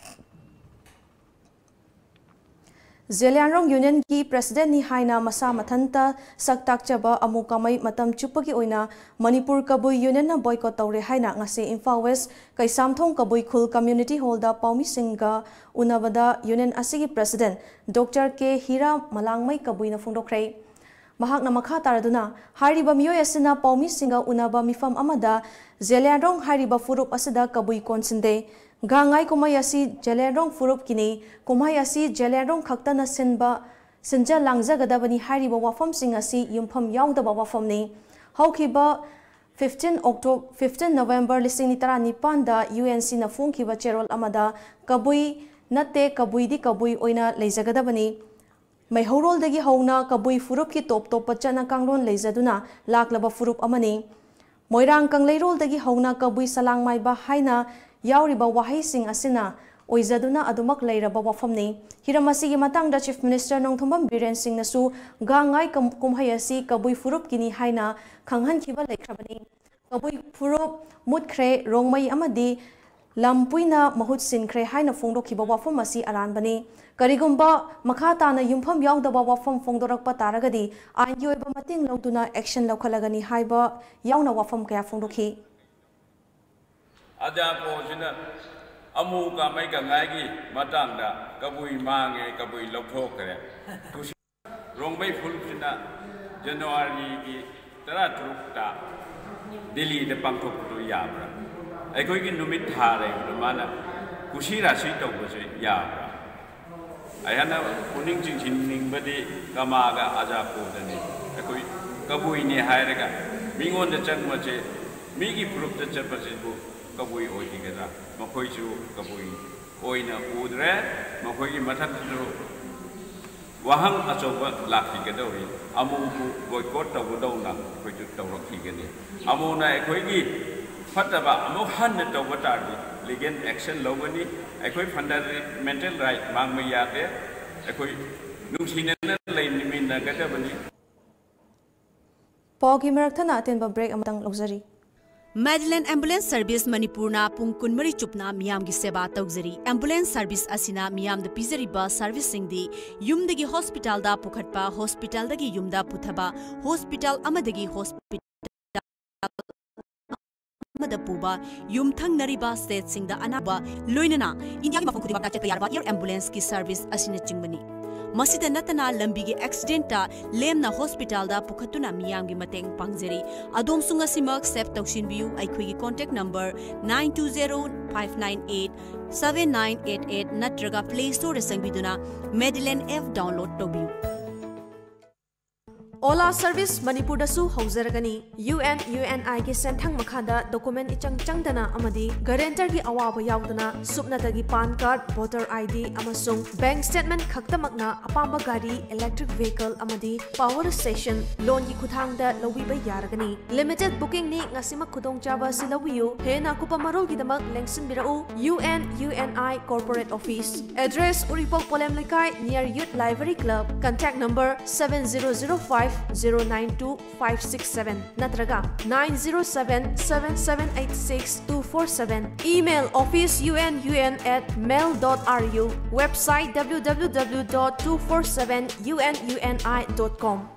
ꯖꯦꯂꯤꯌꯥꯟꯔꯣꯡ ꯌꯨꯅꯤꯌꯟꯒꯤ ꯄ꯭ꯔꯦꯁꯤꯗꯦꯟꯠꯅꯤ ꯍꯥꯏꯅ ꯃꯁꯥ ꯃꯊꯟꯇ ꯁꯛ ꯇꯥꯛꯆꯕ ꯑꯃꯨ ꯀꯥꯃꯩ ꯃꯇꯝ ꯆꯨꯞꯄꯒꯤ ꯑꯣꯏꯅ ꯃꯅꯤꯄꯨꯔ ꯀꯕꯨꯏ ꯌꯨꯅꯤꯌꯟꯅ ꯕꯣꯏꯀꯣꯠ ꯇꯧꯔꯦ ꯍꯥꯏꯅ ꯉꯁꯤ ꯏꯝꯐꯥꯜ ꯋꯦꯁ ꯀꯩꯁꯥꯝꯊꯣꯡ ꯀꯕꯨꯏ ꯈꯨꯜ ꯀꯝꯃ꯭ꯌꯨꯅꯤꯇꯤ ꯍꯣꯜꯗ ꯄꯥꯎꯃꯤꯁꯤꯡꯒ ꯎꯅꯕꯗ ꯌꯨꯅꯤꯌꯟ ꯑꯁꯤꯒꯤ ꯄ꯭ꯔꯦꯁꯤꯗꯦꯟꯠ ꯗꯣꯛꯇꯔ ꯀꯦ ꯍꯤꯔꯥ ꯃꯂꯥꯡꯃꯩ ꯀꯕꯨꯏꯅ ꯐꯣꯡꯗꯣꯛꯈ꯭ꯔꯦ꯫ ꯃꯍꯥꯛꯅ ꯃꯈꯥ ꯇꯥꯔꯗꯨꯅ, ꯍꯥꯏꯔꯤꯕ ꯃꯤꯑꯣꯏ ꯑꯁꯤꯅ ꯄꯥꯎꯃꯤꯁꯤꯡꯒ ꯎꯅꯕ ꯃꯤꯐꯝ ꯑꯃꯗ ꯖꯦꯂꯤꯌꯥꯟꯔꯣꯡ ꯍꯥꯏꯔꯤꯕ ꯐꯨꯔꯨꯞ ꯑꯁꯤꯗ ꯀꯕꯨꯏ ꯀꯣꯟꯁꯤꯟꯗꯦ꯫ ꯒꯥꯡꯉꯥꯏ ꯀꯨꯝꯍꯩ ꯑꯁꯤ ꯖꯦꯂꯤꯌꯥꯟꯔꯣꯡ ꯐꯨꯔꯨꯞꯀꯤꯅꯤ꯫ ꯀꯨꯝꯍꯩ ꯑꯁꯤ ꯖꯦꯂꯤꯌꯥꯟꯔꯣꯡ ꯈꯛꯇꯅ ꯁꯤꯟꯕ, ꯁꯤꯟꯖ ꯂꯥꯡꯖꯒꯗꯕꯅꯤ ꯍꯥꯏꯔꯤꯕ ꯋꯥꯐꯝꯁꯤꯡ ꯑꯁꯤ ꯌꯨꯝꯐꯝ ꯌꯥꯎꯗꯕ ꯋꯥꯐꯝꯅꯤ꯫ ꯍꯧꯈꯤꯕ fifteen October, fifteen November ꯂꯤꯁꯤꯡ ꯑꯅꯤ ꯇꯔꯥꯅꯤꯄꯥꯟꯗ ꯌꯨ ꯑꯦꯟ ꯁꯤꯅ ꯐꯣꯡꯈꯤꯕ ꯆꯦꯔꯣꯜ ꯑꯃꯗ ꯀꯕꯨꯏ ꯅꯠꯇꯦ, ꯀꯕꯨꯏꯗꯤ ꯀꯕꯨꯏ ꯑꯣꯏꯅ ꯂꯩꯖꯒꯗꯕꯅꯤ꯫ ꯃꯩꯍꯧꯔꯣꯜꯗꯒꯤ ꯍꯧꯅ ꯀꯕꯨꯏ ꯐꯨꯔꯨꯞꯀꯤ ꯇꯣꯞ ꯇꯣꯞꯄ ꯆꯠꯅ ꯀꯥꯡꯂꯣꯟ ꯂꯩꯖꯗꯨꯅ ꯂꯥꯛꯂꯕ ꯐꯨꯔꯨꯞ ꯑꯃꯅꯤ꯫ ꯃꯣꯏꯔꯥꯡ ꯀꯪꯂꯩꯔꯣꯜꯗꯒꯤ ꯍꯧꯅ ꯀꯕꯨꯏ ꯁꯂꯥꯡ ꯃꯥꯏꯕ ꯍꯥꯏꯅ ꯌꯥꯎꯔꯤꯕ ꯋꯥꯍꯩꯁꯤꯡ ꯑꯁꯤꯅ ꯑꯣꯏꯖꯗꯨꯅ ꯑꯗꯨꯃꯛ ꯂꯩꯔꯕ ꯋꯥꯐꯝꯅꯤ꯫ ꯍꯤꯔꯝ ꯑꯁꯤꯒꯤ ꯃꯇꯥꯡꯗ ꯆꯤꯐ ꯃꯤꯅꯤꯁꯇꯔ ꯅꯣꯡꯊꯣꯝꯕꯝ ꯕꯤꯔꯦꯟ ꯁꯤꯡꯅꯁꯨ ꯒꯥꯡ ꯉꯥꯏ ꯀꯝ-, ꯀꯨꯝꯍꯩ ꯑꯁꯤ ꯀꯕꯨꯏ ꯐꯨꯔꯨꯞꯀꯤꯅꯤ ꯍꯥꯏꯅ ꯈꯪꯍꯟꯈꯤꯕ ꯂꯩꯈ꯭ꯔꯕꯅꯤ꯫ ꯀꯕꯨꯏ ꯐꯨꯔꯨꯞ ꯃꯨꯠꯈ꯭ꯔꯦ, ꯔꯣꯡꯃꯩ ꯑꯃꯗꯤ ꯂꯝ ꯄꯨꯏꯅ ꯃꯍꯨꯠ ꯁꯤꯟꯈ꯭ꯔꯦ ꯍꯥꯏꯅ ꯐꯣꯡꯗꯣꯛꯈꯤꯕ ꯋꯥꯐꯝ ꯑꯁꯤ ꯑꯔꯥꯟꯕꯅꯤ꯫ ꯀꯔꯤꯒꯨꯝꯕ ꯃꯈꯥ ꯇꯥꯅ ꯌꯨꯝꯐꯝ ꯌꯥꯎꯗꯕ ꯋꯥꯐꯝ ꯐꯣꯡꯗꯣꯔꯛꯄ ꯇꯥꯔꯒꯗꯤ ꯑꯥꯏꯟꯒꯤ ꯑꯣꯏꯕ ꯃꯇꯦꯡ ꯂꯧꯗꯨꯅ ꯑꯦꯛꯁꯟ ꯂꯧꯈꯠꯂꯒꯅꯤ ꯍꯥꯏꯕ ꯌꯥꯎꯅ ꯋꯥꯐꯝ ꯀꯌꯥ ꯐꯣꯡꯗꯣꯛꯈꯤ꯫ ꯑꯖꯥꯄꯣꯁꯤꯅ ꯑꯃꯨ ꯀꯥꯃꯩ ꯒꯥꯡꯉꯥꯏꯒꯤ ꯃꯇꯥꯡꯗ ꯀꯕꯨꯏ ꯃꯥꯡꯉꯦ, ꯀꯕꯨꯏ ꯂꯧꯊꯣꯛꯈ꯭ꯔꯦ꯫ ꯔꯣꯡꯃꯩ ꯐꯨꯔꯨꯞꯁꯤꯅ ꯖꯅꯋꯥꯔꯤꯒꯤ ꯇꯔꯥꯇꯔꯨꯛꯇ ꯗꯤꯜꯂꯤꯗ ꯄꯥꯡꯊꯣꯛꯄꯗꯨ ꯌꯥꯕ꯭ꯔꯥ? ꯑꯩꯈꯣꯏꯒꯤ ꯅꯨꯃꯤꯠ ꯊꯥ ꯂꯩꯕꯗ ꯃꯥꯅ ꯀꯨꯁꯤ ꯔꯥꯁꯤ ꯇꯧꯕꯁꯦ ꯌꯥꯕ꯭ꯔꯥ? ꯑꯩꯍꯥꯛꯅ ꯄꯨꯛꯅꯤꯡ ꯆꯤꯡꯁꯤꯟꯅꯤꯡꯕꯗꯤ ꯀꯃꯥꯒ ꯑꯖꯥꯄꯣꯗꯅꯤ꯫ ꯑꯩꯈꯣꯏ ꯀꯕꯨꯏꯅꯤ ꯍꯥꯏꯔꯒ ꯃꯤꯉꯣꯟꯗ ꯆꯪꯕꯁꯦ, ꯃꯤꯒꯤ ꯐꯨꯔꯨꯞꯇ ꯆꯠꯄꯁꯤꯕꯨ ꯀꯕꯨꯏ ꯑꯣꯏꯈꯤꯒꯗ꯭ꯔꯥ? ꯃꯈꯣꯏꯁꯨ ꯀꯕꯨꯏ ꯑꯣꯏꯅ ꯎꯗ꯭ꯔꯦ꯫ ꯃꯈꯣꯏꯒꯤ ꯃꯊꯛꯇꯁꯨ ꯋꯥꯍꯪ ꯑꯆꯧꯕ ꯂꯥꯛꯈꯤꯒꯗꯧꯔꯤ꯫ ꯑꯃꯨꯕꯨ ꯕꯣꯏꯀꯣꯠ ꯇꯧꯕꯗꯧꯅ ꯑꯩꯈꯣꯏꯁꯨ ꯇꯧꯔꯛꯈꯤꯒꯅꯤ꯫ ꯑꯃꯨꯅ ꯑꯩꯈꯣꯏꯒꯤ ꯐꯠꯇꯕ ꯑꯃꯨꯛ ꯍꯟꯅ ꯇꯧꯕ ꯇꯥꯔꯗꯤ ꯂꯤꯒꯦꯜ ꯑꯦꯛꯁꯟ ꯂꯧꯒꯅꯤ꯫ ꯑꯩꯈꯣꯏ ꯐꯟꯗꯥꯃꯦꯟꯇꯦꯜ ꯔꯥꯏꯠ ꯃꯥꯡꯕ ꯌꯥꯗꯦ꯫ ꯑꯩꯈꯣꯏ ꯅꯨꯡꯁꯤꯅꯅ ꯂꯩꯃꯤꯟꯅꯒꯗꯕꯅꯤ꯫ ꯄꯥꯎꯒꯤ ꯃꯔꯛ ꯊꯠꯅ ꯑꯇꯦꯟꯕ ꯕ꯭ꯔꯦꯛ ꯑꯃꯇꯪ ꯂꯧꯖꯔꯤ꯫ Madeline Ambulance Service ꯃꯅꯤꯄꯨꯔꯅ ꯄꯨꯡ ꯀꯨꯟꯃꯔꯤ ꯆꯨꯞꯅ ꯃꯤꯌꯥꯝꯒꯤ ꯁꯦꯕꯥ ꯇꯧꯖꯔꯤ꯫ Ambulance service ꯑꯁꯤꯅ ꯃꯤꯌꯥꯝꯗ ꯄꯤꯖꯔꯤꯕ serviceꯁꯤꯡꯗꯤ ꯌꯨꯝꯗꯒꯤ hospitalꯗ ꯄꯨꯈꯠꯄ, hospitalꯗꯒꯤ ꯌꯨꯝꯗ ꯄꯨꯊꯕ, hospital ꯑꯃꯗꯒꯤ hospital ꯑꯃꯗ ꯄꯨꯕ, ꯌꯨꯝꯊꯪꯅꯔꯤꯕ stateꯁꯤꯡꯗ ꯑꯅꯥꯕ, ꯂꯣꯏꯅꯅ ꯏꯟꯗꯤꯌꯥꯒꯤ ꯃꯐꯝ ꯈꯨꯗꯤꯡꯃꯛꯇ ꯆꯠꯄ ꯌꯥꯔꯕ air ambulance ꯀꯤ service ꯑꯁꯤꯅꯆꯤꯡꯕꯅꯤ꯫ ꯃꯁꯤꯗ ꯅꯠꯇꯅ ꯂꯝꯕꯤꯒꯤ accident ꯇ ꯂꯦꯝꯅ hospital ꯗ ꯄꯨꯈꯠꯇꯨꯅ ꯃꯤꯌꯥꯝꯒꯤ ꯃꯇꯦꯡ ꯄꯥꯡꯖꯔꯤ꯫ ꯑꯗꯣꯝꯁꯨ ꯉꯁꯤꯃꯛ save ꯇꯧꯁꯤꯟꯕꯤꯌꯨ꯫ ꯑꯩꯈꯣꯏꯒꯤ contact number nine two zero five nine eight seven nine eight eight ꯅꯠꯇ꯭ꯔꯒ Play Store ꯗ ꯆꯪꯕꯤꯗꯨꯅ Madeline F download ꯇꯧꯕꯤꯌꯨ꯫ Ola Service ꯃꯅꯤꯄꯨꯔꯗꯁꯨ ꯍꯧꯖꯔꯒꯅꯤ꯫ U N U N I ꯒꯤ ꯁꯦꯟꯊꯪ ꯃꯈꯥꯗ document ꯏꯆꯪ ꯆꯪꯗꯅ ꯑꯃꯗꯤ guarantor ꯒꯤ ꯑꯋꯥꯕ ꯌꯥꯎꯗꯅ ꯁꯨꯞꯅꯇꯒꯤ PAN card, voter I D ꯑꯃꯁꯨꯡ bank statement ꯈꯛꯇꯃꯛꯅ ꯑꯄꯥꯝꯕ ꯒꯥꯔꯤ, electric vehicle ꯑꯃꯗꯤ power station loan ꯒꯤ ꯈꯨꯠꯊꯥꯡꯗ ꯂꯧꯕꯤꯕ ꯌꯥꯔꯒꯅꯤ꯫ Limited booking ꯅꯤ, ꯉꯁꯤꯃꯛ ꯈꯨꯗꯣꯡꯆꯥꯕ ꯑꯁꯤ ꯂꯧꯕꯤꯌꯨ꯫ ꯍꯦꯟꯅ ꯑꯀꯨꯞꯄ ꯃꯔꯣꯜꯒꯤꯗꯃꯛ ꯂꯦꯡꯁꯤꯟꯕꯤꯔꯛꯎ, U N U N I Corporate Office, address ꯎꯔꯤꯄꯣꯛ ꯄꯣꯂꯦꯝ ꯂꯩꯀꯥꯏ, near Youth Library Club, contact number seven zero zero five zero nine two five six seven ꯅꯠꯇ꯭ꯔꯒ nine zero seven seven seven eight six two four seven, email office U N U N at mail dot R U, website W W W dot two four seven U N U N I dot com.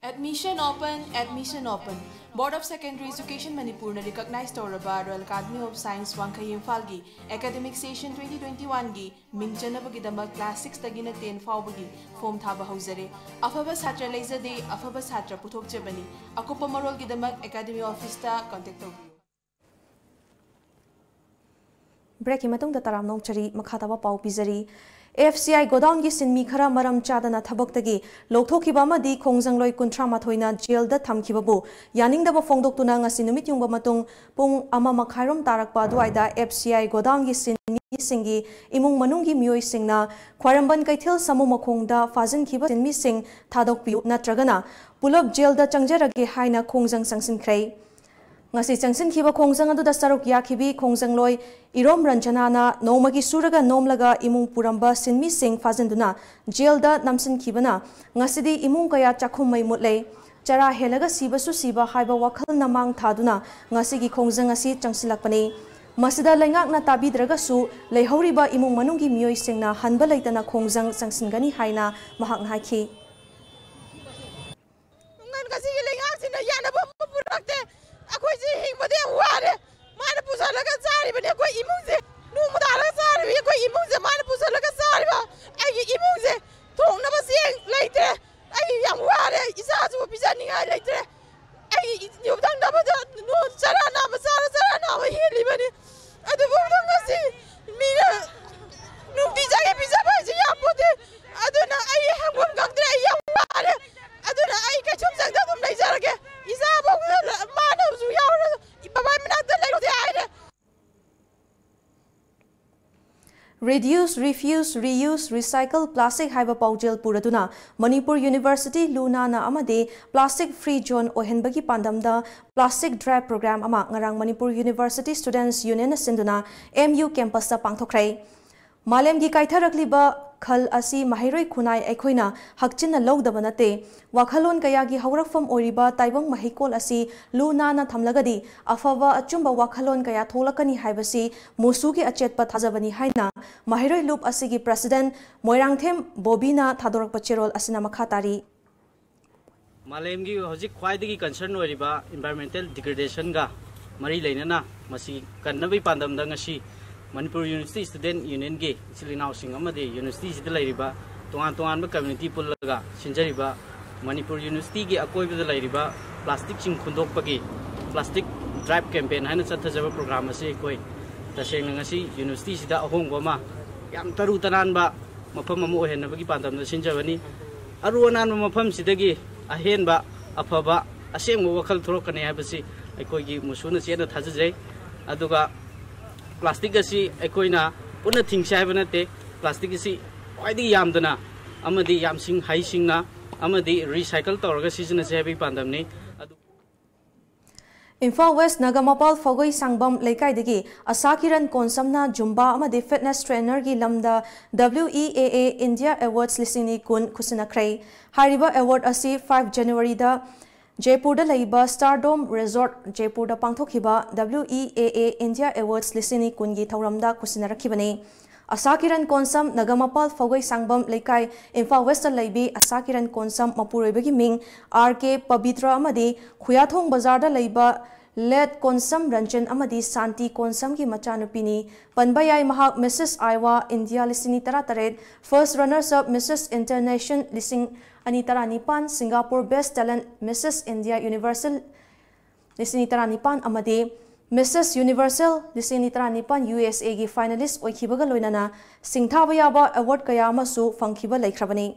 Admission open, admission open. Board of Secondary Education ꯃꯅꯤꯄꯨꯔꯅ recognize ꯇꯧꯔꯕ Royal Academy of Science ꯋꯥꯡꯈꯩ ꯏꯝꯐꯥꯜꯒꯤ academic session twenty twenty-one ꯒꯤ ꯃꯤꯡ ꯆꯟꯅꯕꯒꯤꯗꯃꯛ class six ꯇꯒꯤꯅ ten ꯐꯥꯎꯕꯒꯤ form ꯊꯥꯕ ꯍꯧꯖꯔꯦ꯫ ꯑꯐꯕ ꯁꯥꯇ꯭ꯔ ꯂꯩꯖꯗꯦ, ꯑꯐꯕ ꯁꯥꯇ꯭ꯔ ꯄꯨꯊꯣꯛꯆꯕꯅꯤ꯫ ꯑꯀꯨꯞꯄ ꯃꯔꯣꯜꯒꯤꯗꯃꯛ academy office ꯇ contact ꯇꯧꯕꯤꯌꯨ꯫ Break ꯀꯤ ꯃꯇꯨꯡꯗ ꯇꯔꯥꯝꯅ ꯑꯣꯛꯆꯔꯤ, ꯃꯈꯥ ꯇꯥꯕ ꯄꯥꯎ ꯄꯤꯖꯔꯤ꯫ ꯑꯦꯐ ꯁꯤ ꯑꯥꯏ ꯒꯣꯗꯥꯎꯟꯒꯤ ꯁꯤꯟꯃꯤ ꯈꯔ ꯃꯔꯝ ꯆꯥꯗꯅ ꯊꯕꯛꯇꯒꯤ ꯂꯧꯊꯣꯛꯈꯤꯕ ꯑꯃꯗꯤ ꯈꯣꯡꯖꯪꯂꯣꯏ ꯀꯨꯟꯊ꯭ꯔꯥ ꯃꯥꯊꯣꯏꯅ ꯖꯦꯜꯗ ꯊꯝꯈꯤꯕꯕꯨ ꯌꯥꯅꯤꯡꯗꯕ ꯐꯣꯡꯗꯣꯛꯇꯨꯅ ꯉꯁꯤ ꯅꯨꯃꯤꯠ ꯌꯨꯡꯕ ꯃꯇꯨꯡ ꯄꯨꯡ ꯑꯃ ꯃꯈꯥꯏꯔꯣꯝ ꯇꯥꯔꯛꯄ ꯑꯗꯨꯋꯥꯏꯗ ꯑꯦꯐ ꯁꯤ ꯑꯥꯏ ꯒꯣꯗꯥꯎꯟꯒꯤ ꯁꯤꯟꯃꯤꯁꯤꯡꯒꯤ ꯏꯃꯨꯡ ꯃꯅꯨꯡꯒꯤ ꯃꯤꯑꯣꯏꯁꯤꯡꯅ ꯈ꯭ꯋꯥꯏꯔꯝꯕꯟ ꯀꯩꯊꯦꯜ ꯁꯥꯃꯨ ꯃꯈꯣꯡꯗ ꯐꯥꯖꯤꯟꯈꯤꯕ ꯁꯤꯟꯃꯤꯁꯤꯡ ꯊꯥꯗꯣꯛꯄꯤꯌꯨ ꯅꯠꯇ꯭ꯔꯒꯅ ꯄꯨꯂꯞ ꯖꯦꯜꯗ ꯆꯪꯖꯔꯒꯦ ꯍꯥꯏꯅ ꯈꯣꯡꯖꯪ ꯆꯪꯁꯤꯟꯈ꯭ꯔꯦ꯫ ꯉꯁꯤ ꯆꯪꯁꯤꯟꯈꯤꯕ ꯈꯣꯡꯖꯪ ꯑꯗꯨꯗ ꯁꯔꯨꯛ ꯌꯥꯈꯤꯕꯤ ꯈꯣꯡꯖꯪꯂꯣꯏ ꯏꯔꯣꯝ ꯔꯟꯖꯅꯥꯅ ꯅꯣꯡꯃꯒꯤ ꯁꯨꯔꯒ ꯅꯣꯝꯂꯒ ꯏꯃꯨꯡ ꯄꯨꯔꯝꯕ ꯁꯤꯟꯃꯤꯁꯤꯡ ꯐꯥꯖꯤꯟꯗꯨꯅ ꯖꯦꯜꯗ ꯅꯝꯁꯤꯟꯈꯤꯕꯅ ꯉꯁꯤꯗꯤ ꯏꯃꯨꯡ ꯀꯌꯥ ꯆꯥꯛꯈꯨꯝ ꯃꯩ ꯃꯨꯠꯂꯦ꯫ ꯆꯔꯥ ꯍꯦꯜꯂꯒ ꯁꯤꯕꯁꯨ ꯁꯤꯕ ꯍꯥꯏꯕ ꯋꯥꯈꯜꯅ ꯃꯥꯡ ꯊꯥꯗꯨꯅ ꯉꯁꯤꯒꯤ ꯈꯣꯡꯖꯪ ꯑꯁꯤ ꯆꯪꯁꯤꯜꯂꯛꯄꯅꯤ꯫ ꯃꯁꯤꯗ ꯂꯩꯉꯥꯛꯅ ꯇꯥꯕꯤꯗ꯭ꯔꯒꯁꯨ ꯂꯩꯍꯧꯔꯤꯕ ꯏꯃꯨꯡ ꯃꯅꯨꯡꯒꯤ ꯃꯤꯑꯣꯏꯁꯤꯡꯅ ꯍꯟꯕ ꯂꯩꯇꯅ ꯈꯣꯡꯖꯪ ꯆꯪꯁꯤꯟꯒꯅꯤ ꯍꯥꯏꯅ ꯃꯍꯥꯛꯅ ꯍꯥꯏꯈꯤ꯫ ꯉꯁꯤꯒꯤ ꯂꯩꯉꯥꯛꯁꯤꯅ ꯌꯥꯅꯕ ꯑꯃ ꯄꯨꯔꯛꯇꯦ꯫ ꯑꯩꯈꯣꯏꯁꯦ ꯍꯤꯡꯕꯗ ꯌꯥꯝ ꯋꯥꯔꯦ꯫ ꯃꯥꯅ ꯄꯨꯁꯜꯂꯒ ꯆꯥꯔꯤꯕꯅꯤ ꯑꯩꯈꯣꯏ ꯏꯃꯨꯡꯁꯦ꯫ ꯅꯣꯡꯃ ꯇꯥꯔꯒ ꯆꯥꯔꯤꯕꯅꯤ ꯑꯩꯈꯣꯏ ꯏꯃꯨꯡꯁꯦ꯫ ꯃꯥꯅ ꯄꯨꯁꯜꯂꯒ ꯆꯥꯔꯤꯕ ꯑꯩꯒꯤ ꯏꯃꯨꯡꯁꯦ꯫ ꯊꯣꯡꯅꯕ ꯆꯦꯡ ꯂꯩꯇ꯭ꯔꯦ꯫ ꯑꯩ ꯌꯥꯝ ꯋꯥꯔꯦ꯫ ꯏꯆꯥꯁꯨ ꯄꯤꯖꯅꯤꯡꯉꯥꯏ ꯂꯩꯇ꯭ꯔꯦ꯫ ꯑꯩ ꯌꯨꯝꯊꯪꯅꯕꯗ ꯅꯣ-, ꯆꯔꯥ ꯅꯥꯝꯃ ꯆꯥꯔ ꯆꯔꯥ ꯅꯥꯝꯃ ꯍꯦꯜꯂꯤꯕꯅꯤ꯫ ꯑꯗꯨꯐꯥꯎꯗ ꯉꯁꯤ ꯃꯤꯅ ꯅꯨꯡꯇꯤ ꯆꯥꯒꯤ ꯄꯤꯖꯕ ꯍꯥꯏꯁꯦ ꯌꯥꯄꯣꯠꯇꯦ꯫ ꯑꯗꯨꯅ ꯑꯩ ꯍꯪꯐꯝ ꯈꯪꯗ꯭ꯔꯦ꯫ ꯑꯩ ꯌꯥꯝ ꯋꯥꯔꯦ꯫ ꯑꯗꯨꯅ ꯑꯩ ꯀꯩꯁꯨꯝ ꯆꯪꯗ ꯑꯗꯨꯝ ꯂꯩꯖꯔꯒꯦ꯫ ꯏꯆꯥ ꯐꯥꯎꯕꯗ ꯃꯥꯅꯁꯨ ꯌꯥꯎꯔ ꯕꯕꯥ ꯃꯅꯥꯛꯇ ꯂꯩꯔꯨꯁꯦ ꯍꯥꯏꯔꯦ꯫ Reduce, Refuse, Reuse, Recycle Plastic ꯍꯥꯏꯕ ꯄꯥꯎꯖꯦꯜ ꯄꯨꯔꯗꯨꯅ ꯃꯅꯤꯄꯨꯔ ꯌꯨꯅꯤꯚꯔꯁꯤꯇꯤ ꯂꯨ ꯅꯥꯟꯅ ꯑꯃꯗꯤ plastic free zone ꯑꯣꯏꯍꯟꯕꯒꯤ ꯄꯥꯟꯗꯝꯗ plastic drive program ꯑꯃ ꯉꯔꯥꯡ ꯃꯅꯤꯄꯨꯔ ꯌꯨꯅꯤꯚꯔꯁꯤꯇꯤ Students Union ꯅ ꯁꯤꯟꯗꯨꯅ ꯑꯦꯝ ꯌꯨ campus ꯇ ꯄꯥꯡꯊꯣꯛꯈ꯭ꯔꯦ꯫ ꯃꯥꯂꯦꯝꯒꯤ ꯀꯥꯏꯊꯔꯛꯂꯤꯕ ꯈꯜ ꯑꯁꯤ ꯃꯍꯩꯔꯣꯏ ꯈꯨꯟꯅꯥꯏ ꯑꯩꯈꯣꯏꯅ ꯍꯛꯆꯤꯟꯅ ꯂꯧꯗꯕ ꯅꯠꯇꯦ꯫ ꯋꯥꯈꯜꯂꯣꯟ ꯀꯌꯥꯒꯤ ꯍꯧꯔꯛꯐꯝ ꯑꯣꯏꯔꯤꯕ ꯇꯥꯏꯕꯪ ꯃꯍꯩꯀꯣꯜ ꯑꯁꯤ ꯂꯨ ꯅꯥꯟꯅ ꯊꯝꯂꯒꯗꯤ ꯑꯐꯕ ꯑꯆꯨꯝꯕ ꯋꯥꯈꯜꯂꯣꯟ ꯀꯌꯥ ꯊꯣꯛꯂꯛꯀꯅꯤ ꯍꯥꯏꯕꯁꯤ ꯃꯨꯁꯨꯒꯤ ꯑꯆꯦꯠꯄ ꯊꯥꯖꯕꯅꯤ ꯍꯥꯏꯅ ꯃꯍꯩꯔꯣꯏ ꯂꯨꯞ ꯑꯁꯤꯒꯤ president ꯃꯣꯏꯔꯥꯡꯊꯦꯝ ꯕꯣꯕꯤꯅ ꯊꯥꯗꯣꯔꯛꯄ ꯆꯦꯔꯣꯜ ꯑꯁꯤꯅ ꯃꯈꯥ ꯇꯥꯔꯤ꯫ ꯃꯥꯂꯦꯝꯒꯤ ꯍꯧꯖꯤꯛ ꯈ꯭ꯋꯥꯏꯗꯒꯤ concern ꯑꯣꯏꯔꯤꯕ environmental degradation ꯒ ꯃꯔꯤ ꯂꯩꯅꯅ ꯃꯁꯤ ꯀꯟꯅꯕꯒꯤ ꯄꯥꯟꯗꯝꯗ ꯉꯁꯤ ꯃꯅꯤꯄꯨꯔ University Student Union ꯒꯤ ꯏꯆꯤꯜ ꯏꯅꯥꯎꯁꯤꯡ ꯑꯃꯗꯤ university ꯁꯤꯗ ꯂꯩꯔꯤꯕ ꯇꯣꯉꯥꯟ ꯇꯣꯉꯥꯟꯕ community ꯄꯨꯜꯂꯒ ꯁꯤꯟꯖꯔꯤꯕ ꯃꯅꯤꯄꯨꯔ university ꯒꯤ ꯑꯀꯣꯏꯕꯗ ꯂꯩꯔꯤꯕ plastic ꯁꯤꯡ ꯈꯨꯟꯗꯣꯛꯄꯒꯤ plastic drive campaign ꯍꯥꯏꯅ ꯆꯠꯊꯖꯕ program ꯑꯁꯤ ꯑꯩꯈꯣꯏ ꯇꯁꯦꯡꯅ ꯉꯁꯤ university ꯁꯤꯗ ꯑꯍꯣꯡꯕ ꯑꯃ ꯌꯥꯝ ꯇꯔꯨ ꯇꯅꯥꯟꯕ ꯃꯐꯝ ꯑꯃ ꯑꯣꯏꯍꯟꯅꯕꯒꯤ ꯄꯥꯟꯗꯝꯗ ꯁꯤꯟꯖꯕꯅꯤ꯫ ꯑꯔꯨ ꯑꯅꯥꯟꯕ ꯃꯐꯝꯁꯤꯗꯒꯤ ꯑꯍꯦꯟꯕ ꯑꯐꯕ ꯑꯁꯦꯡꯕ ꯋꯥꯈꯜ ꯊꯣꯛꯂꯛꯀꯅꯤ ꯍꯥꯏꯕꯁꯤ ꯑꯩꯈꯣꯏꯒꯤ ꯃꯨꯁꯨꯅ ꯆꯦꯠꯅ ꯊꯥꯖꯖꯩ꯫ ꯑꯗꯨꯒ ꯄ꯭ꯂꯥꯁꯇꯤꯛ ꯑꯁꯤ ꯑꯩꯈꯣꯏꯅ ꯄꯨꯟꯅ ꯊꯤꯡꯁꯤ ꯍꯥꯏꯕ ꯅꯠꯇꯦ꯫ ꯄ꯭ꯂꯥꯁꯇꯤꯛ ꯑꯁꯤ ꯈ꯭ꯋꯥꯏꯗꯒꯤ ꯌꯥꯝꯗꯅ ꯑꯃꯗꯤ ꯌꯥꯝꯁꯤꯡ ꯍꯩꯁꯤꯡꯅ ꯑꯃꯗꯤ ꯔꯤꯁꯥꯏꯀꯜ ꯇꯧꯔꯒ ꯁꯤꯖꯤꯟꯅꯁꯤ ꯍꯥꯏꯕꯒꯤ ꯄꯥꯟꯗꯝꯅꯤ꯫ ꯑꯗꯨ ꯏꯝꯐꯥꯜ ꯋꯦꯁ ꯅꯒꯃꯄꯥꯜ ꯐꯧꯒꯩ ꯁꯥꯡꯕꯝ ꯂꯩꯀꯥꯏꯗꯒꯤ ꯑꯁꯥ ꯀꯤꯔꯟ ꯀꯣꯟꯁꯝꯅ ꯖꯨꯝꯕꯥ ꯑꯃꯗꯤ ꯐꯤꯠꯅꯦꯁ ꯇ꯭ꯔꯦꯅꯔꯒꯤ ꯂꯝꯗ W E A A India Awards ꯂꯤꯁꯤꯡ ꯑꯅꯤ ꯀꯨꯟ ꯈꯨꯠꯁꯤꯟꯅꯈ꯭ꯔꯦ꯫ ꯍꯥꯏꯔꯤꯕ ꯑꯦꯋꯥꯔꯗ ꯑꯁꯤ five January ꯗ ꯖꯩꯄꯨꯔꯗ ꯂꯩꯕ ꯁ꯭ꯇꯥꯔꯗꯣꯝ ꯔꯤꯖꯣꯔꯠ ꯖꯩꯄꯨꯔꯗ ꯄꯥꯡꯊꯣꯛꯈꯤꯕ W E A A India Awards ꯂꯤꯁꯤꯡ ꯑꯅꯤ ꯀꯨꯟꯒꯤ ꯊꯧꯔꯝꯗ ꯈꯨꯠꯁꯤꯟꯅꯔꯛꯈꯤꯕꯅꯤ꯫ ꯑꯁꯥ ꯀꯤꯔꯟ ꯀꯣꯟꯁꯝ ꯅꯒꯃꯄꯥꯜ ꯐꯧꯒꯩ ꯁꯥꯡꯕꯝ ꯂꯩꯀꯥꯏ ꯏꯝꯐꯥꯜ ꯋꯦꯁꯇ ꯂꯩꯕꯤ ꯑꯁꯥ ꯀꯤꯔꯟ ꯀꯣꯟꯁꯝ ꯃꯄꯨꯔꯣꯏꯕꯒꯤ ꯃꯤꯡ R K ꯄꯕꯤꯇ꯭ꯔ ꯑꯃꯗꯤ ꯈꯨꯌꯥꯊꯣꯡ ꯕꯖꯥꯔꯗ ꯂꯩꯕ ꯂꯦꯠ ꯀꯣꯟꯁꯝ ꯔꯟꯖꯟ ꯑꯃꯗꯤ ꯁꯥꯟꯇꯤ ꯀꯣꯟꯁꯝꯒꯤ ꯃꯆꯥꯅꯨꯄꯤꯅꯤ꯫ ꯄꯟꯕ ꯌꯥꯏ, ꯃꯍꯥꯛ ꯃꯤꯁꯦꯁ ꯑꯥꯏꯋꯥ ꯏꯟꯗꯤꯌꯥ ꯂꯤꯁꯤꯡ ꯑꯅꯤ ꯇꯔꯥꯇꯔꯦꯠ, ꯐꯥꯔꯁ ꯔꯅꯔꯁ ꯑꯞ ꯃꯤꯁꯦꯁ ꯏꯟꯇꯔꯅꯦꯁꯟ ꯂꯤꯁꯤꯡ ꯑꯅꯤ ꯇꯔꯥꯅꯤꯄꯥꯟ, ꯁꯤꯡꯒꯥꯄꯨꯔ ꯕꯦꯁ ꯇꯦꯂꯦꯟꯠ ꯃꯤꯁꯦꯁ ꯏꯟꯗꯤꯌꯥ ꯌꯨꯅꯤꯚꯔꯁꯦꯜ ꯂꯤꯁꯤꯡ ꯑꯅꯤ ꯇꯔꯥꯅꯤꯄꯥꯟ ꯑꯃꯗꯤ ꯃꯤꯁꯦꯁ ꯌꯨꯅꯤꯚꯔꯁꯦꯜ ꯂꯤꯁꯤꯡ ꯑꯅꯤ ꯇꯔꯥꯅꯤꯄꯥꯟ U S A ꯒꯤ ꯐꯥꯏꯅꯦꯂꯤꯁ ꯑꯣꯏꯈꯤꯕꯒ ꯂꯣꯏꯅꯅ ꯁꯤꯡꯊꯥꯕ ꯌꯥꯕ ꯑꯦꯋꯥꯔꯗ ꯀꯌꯥ ꯑꯃꯁꯨ ꯐꯪꯈꯤꯕ ꯂꯩꯈ꯭ꯔꯕꯅꯤ꯫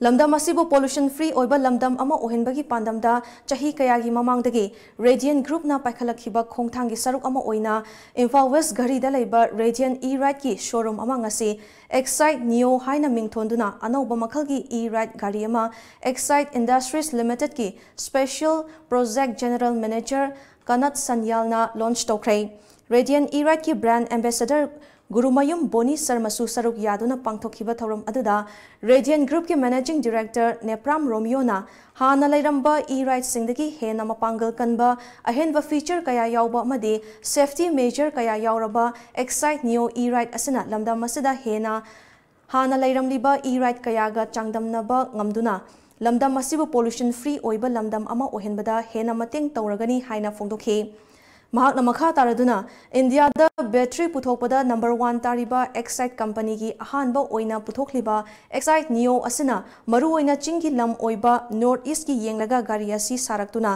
ꯂꯝꯗꯝ ꯑꯁꯤꯕꯨ ꯄꯣꯂꯨꯁꯟ ꯐ꯭ꯔꯤ ꯑꯣꯏꯕ ꯂꯝꯗꯝ ꯑꯃ ꯑꯣꯏꯍꯟꯕꯒꯤ ꯄꯥꯟꯗꯝꯗ ꯆꯍꯤ ꯀꯌꯥꯒꯤ ꯃꯃꯥꯡꯗꯒꯤ ꯔꯦꯗꯤꯌꯟ ꯒ꯭ꯔꯨꯞꯅ ꯄꯥꯏꯈꯠꯂꯛꯈꯤꯕ ꯈꯣꯡꯊꯥꯡꯒꯤ ꯁꯔꯨꯛ ꯑꯃ ꯑꯣꯏꯅ ꯏꯝꯐꯥꯜ ꯋꯦꯁ ꯘꯔꯤꯗ ꯂꯩꯕ ꯔꯦꯗꯤꯌꯟ E-Ride ꯀꯤ ꯁꯣꯔꯨꯝ ꯑꯃ ꯉꯁꯤ Excite Neo ꯍꯥꯏꯅ ꯃꯤꯡꯊꯣꯟꯗꯨꯅ ꯑꯅꯧꯕ ꯃꯈꯜꯒꯤ E-Ride ꯒꯥꯔꯤ ꯑꯃ Excite Industries Limited ꯀꯤ Special Project General Manager ꯀꯅꯠ ꯁꯟꯌꯥꯜꯅ ꯂꯣꯟꯆ ꯇꯧꯈ꯭ꯔꯦ꯫ ꯔꯦꯗꯤꯌꯟ E-Ride ꯀꯤ ꯕ꯭ꯔꯥꯟꯗ ꯑꯦꯝꯕꯦꯁꯦꯗꯔ ꯒꯨꯔꯨꯃꯌꯨꯝ ꯕꯣꯅꯤ ꯁꯔꯃꯁꯨ ꯁꯔꯨꯛ ꯌꯥꯗꯨꯅ ꯄꯥꯡꯊꯣꯛꯈꯤꯕ ꯊꯧꯔꯝ ꯑꯗꯨꯗ ꯔꯦꯗꯤꯌꯟ ꯒ꯭ꯔꯨꯞꯀꯤ ꯃꯦꯅꯦꯖꯤꯡ ꯗꯤꯔꯦꯛꯇꯔ ꯅꯦꯄ꯭ꯔꯥꯝ ꯔꯣꯃꯤꯌꯣꯅ ꯍꯥꯟꯅ ꯂꯩꯔꯝꯕ E-Ride ꯁꯤꯡꯗꯒꯤ ꯍꯦꯟꯅ ꯃꯄꯥꯡꯒꯜ ꯀꯟꯕ, ꯑꯍꯦꯟꯕ ꯐꯤꯆꯔ ꯀꯌꯥ ꯌꯥꯎꯕ ꯑꯃꯗꯤ ꯁꯦꯐꯇꯤ ꯃꯦꯖꯔ ꯀꯌꯥ ꯌꯥꯎꯔꯕ Excite Neo E-Ride ꯑꯁꯤꯅ ꯂꯝꯗꯝ ꯑꯁꯤꯗ ꯍꯦꯟꯅ ꯍꯥꯟꯅ ꯂꯩꯔꯝꯂꯤꯕ E-Ride ꯀꯌꯥꯒ ꯆꯥꯡꯗꯝꯅꯕ ꯉꯝꯗꯨꯅ ꯂꯝꯗꯝ ꯑꯁꯤꯕꯨ ꯄꯣꯂꯨꯁꯟ ꯐ꯭ꯔꯤ ꯑꯣꯏꯕ ꯂꯝꯗꯝ ꯑꯃ ꯑꯣꯏꯍꯟꯕꯗ ꯍꯦꯟꯅ ꯃꯇꯦꯡ ꯇꯧꯔꯒꯅꯤ ꯍꯥꯏꯅ ꯐꯣꯡꯗꯣꯛꯈꯤ꯫ ꯃꯍꯥꯛꯅ ꯃꯈꯥ ꯇꯥꯔꯗꯨꯅ, ꯏꯟꯗꯤꯌꯥꯗ ꯕꯦꯇ꯭ꯔꯤ ꯄꯨꯊꯣꯛꯄꯗ ꯅꯝꯕꯔ ꯋꯥꯟ ꯇꯥꯔꯤꯕ Excite ꯀꯝꯄꯅꯤꯒꯤ ꯑꯍꯥꯟꯕ ꯑꯣꯏꯅ ꯄꯨꯊꯣꯛꯂꯤꯕ Excite Neo ꯑꯁꯤꯅ ꯃꯔꯨꯑꯣꯏꯅ ꯆꯤꯡꯒꯤ ꯂꯝ ꯑꯣꯏꯕ ꯅꯣꯔꯠ ꯏꯁ꯭ꯠꯀꯤ ꯌꯦꯡꯂꯒ ꯒꯥꯔꯤ ꯑꯁꯤ ꯁꯥꯔꯛꯇꯨꯅ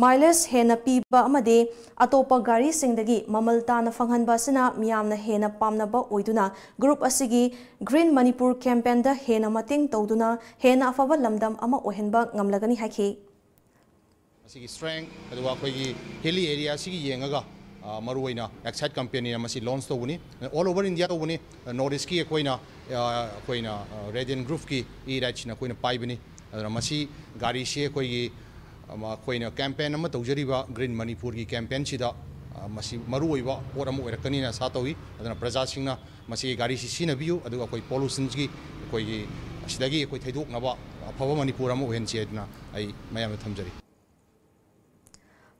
Mileage ꯍꯦꯟꯅ ꯄꯤꯕ ꯑꯃꯗꯤ ꯑꯇꯣꯞꯄ ꯒꯥꯔꯤꯁꯤꯡꯗꯒꯤ ꯃꯃꯜ ꯇꯥꯅ ꯐꯪꯍꯟꯕ ꯑꯁꯤꯅ ꯃꯤꯌꯥꯝꯅ ꯍꯦꯟꯅ ꯄꯥꯝꯅꯕ ꯑꯣꯏꯗꯨꯅ group ꯑꯁꯤꯒꯤ Green Manipur campaignꯗ ꯍꯦꯟꯅ ꯃꯇꯦꯡ ꯇꯧꯗꯨꯅ ꯍꯦꯟꯅ ꯑꯐꯕ ꯂꯝꯗꯝ ꯑꯃ ꯑꯣꯏꯍꯟꯕ ꯉꯝꯂꯒꯅꯤ ꯍꯥꯏꯈꯤ꯫ ꯃꯁꯤꯒꯤ strength ꯑꯗꯨꯒ ꯑꯩꯈꯣꯏꯒꯤ hilly area ꯑꯁꯤꯒꯤ ꯌꯦꯡꯉꯒ ꯃꯔꯨꯑꯣꯏꯅ Exide companyꯅ ꯃꯁꯤ launch ꯇꯧꯕꯅꯤ꯫ All over India ꯇꯧꯕꯅꯤ꯫ North Eastꯀꯤ ꯑꯩꯈꯣꯏꯅ ꯑꯩꯈꯣꯏꯅ Radiant Groupꯀꯤ e-rideꯁꯤꯅ ꯑꯩꯈꯣꯏꯅ ꯄꯥꯏꯕꯅꯤ꯫ ꯑꯗꯨꯅ ꯃꯁꯤ ꯒꯥꯔꯤꯁꯤ ꯑꯩꯈꯣꯏꯒꯤ ꯑꯩꯈꯣꯏꯅ campaign ꯑꯃ ꯇꯧꯖꯔꯤꯕ Green Manipurꯒꯤ campaignꯁꯤꯗ ꯃꯁꯤ ꯃꯔꯨꯑꯣꯏꯕ ꯄꯣꯠ ꯑꯃ ꯑꯣꯏꯔꯛꯀꯅꯤꯅ ꯑꯥꯁꯥ ꯇꯧꯏ꯫ ꯑꯗꯨꯅ ꯄ꯭ꯔꯖꯥꯁꯤꯡꯅ ꯃꯁꯤꯒꯤ ꯒꯥꯔꯤꯁꯤ ꯁꯤꯖꯤꯟꯅꯕꯤꯌꯨ, ꯑꯗꯨꯒ ꯑꯩꯈꯣꯏ pollutionꯒꯤ ꯑꯩꯈꯣꯏꯒꯤ ꯑꯁꯤꯗꯒꯤ ꯑꯩꯈꯣꯏ ꯊꯩꯗꯣꯛꯅꯕ ꯑꯐꯕ ꯃꯅꯤꯄꯨꯔ ꯑꯃ ꯑꯣꯏꯍꯟꯁꯤ ꯍꯥꯏꯗꯨꯅ ꯑꯩ ꯃꯌꯥꯝꯗ ꯊꯝꯖꯔꯤ꯫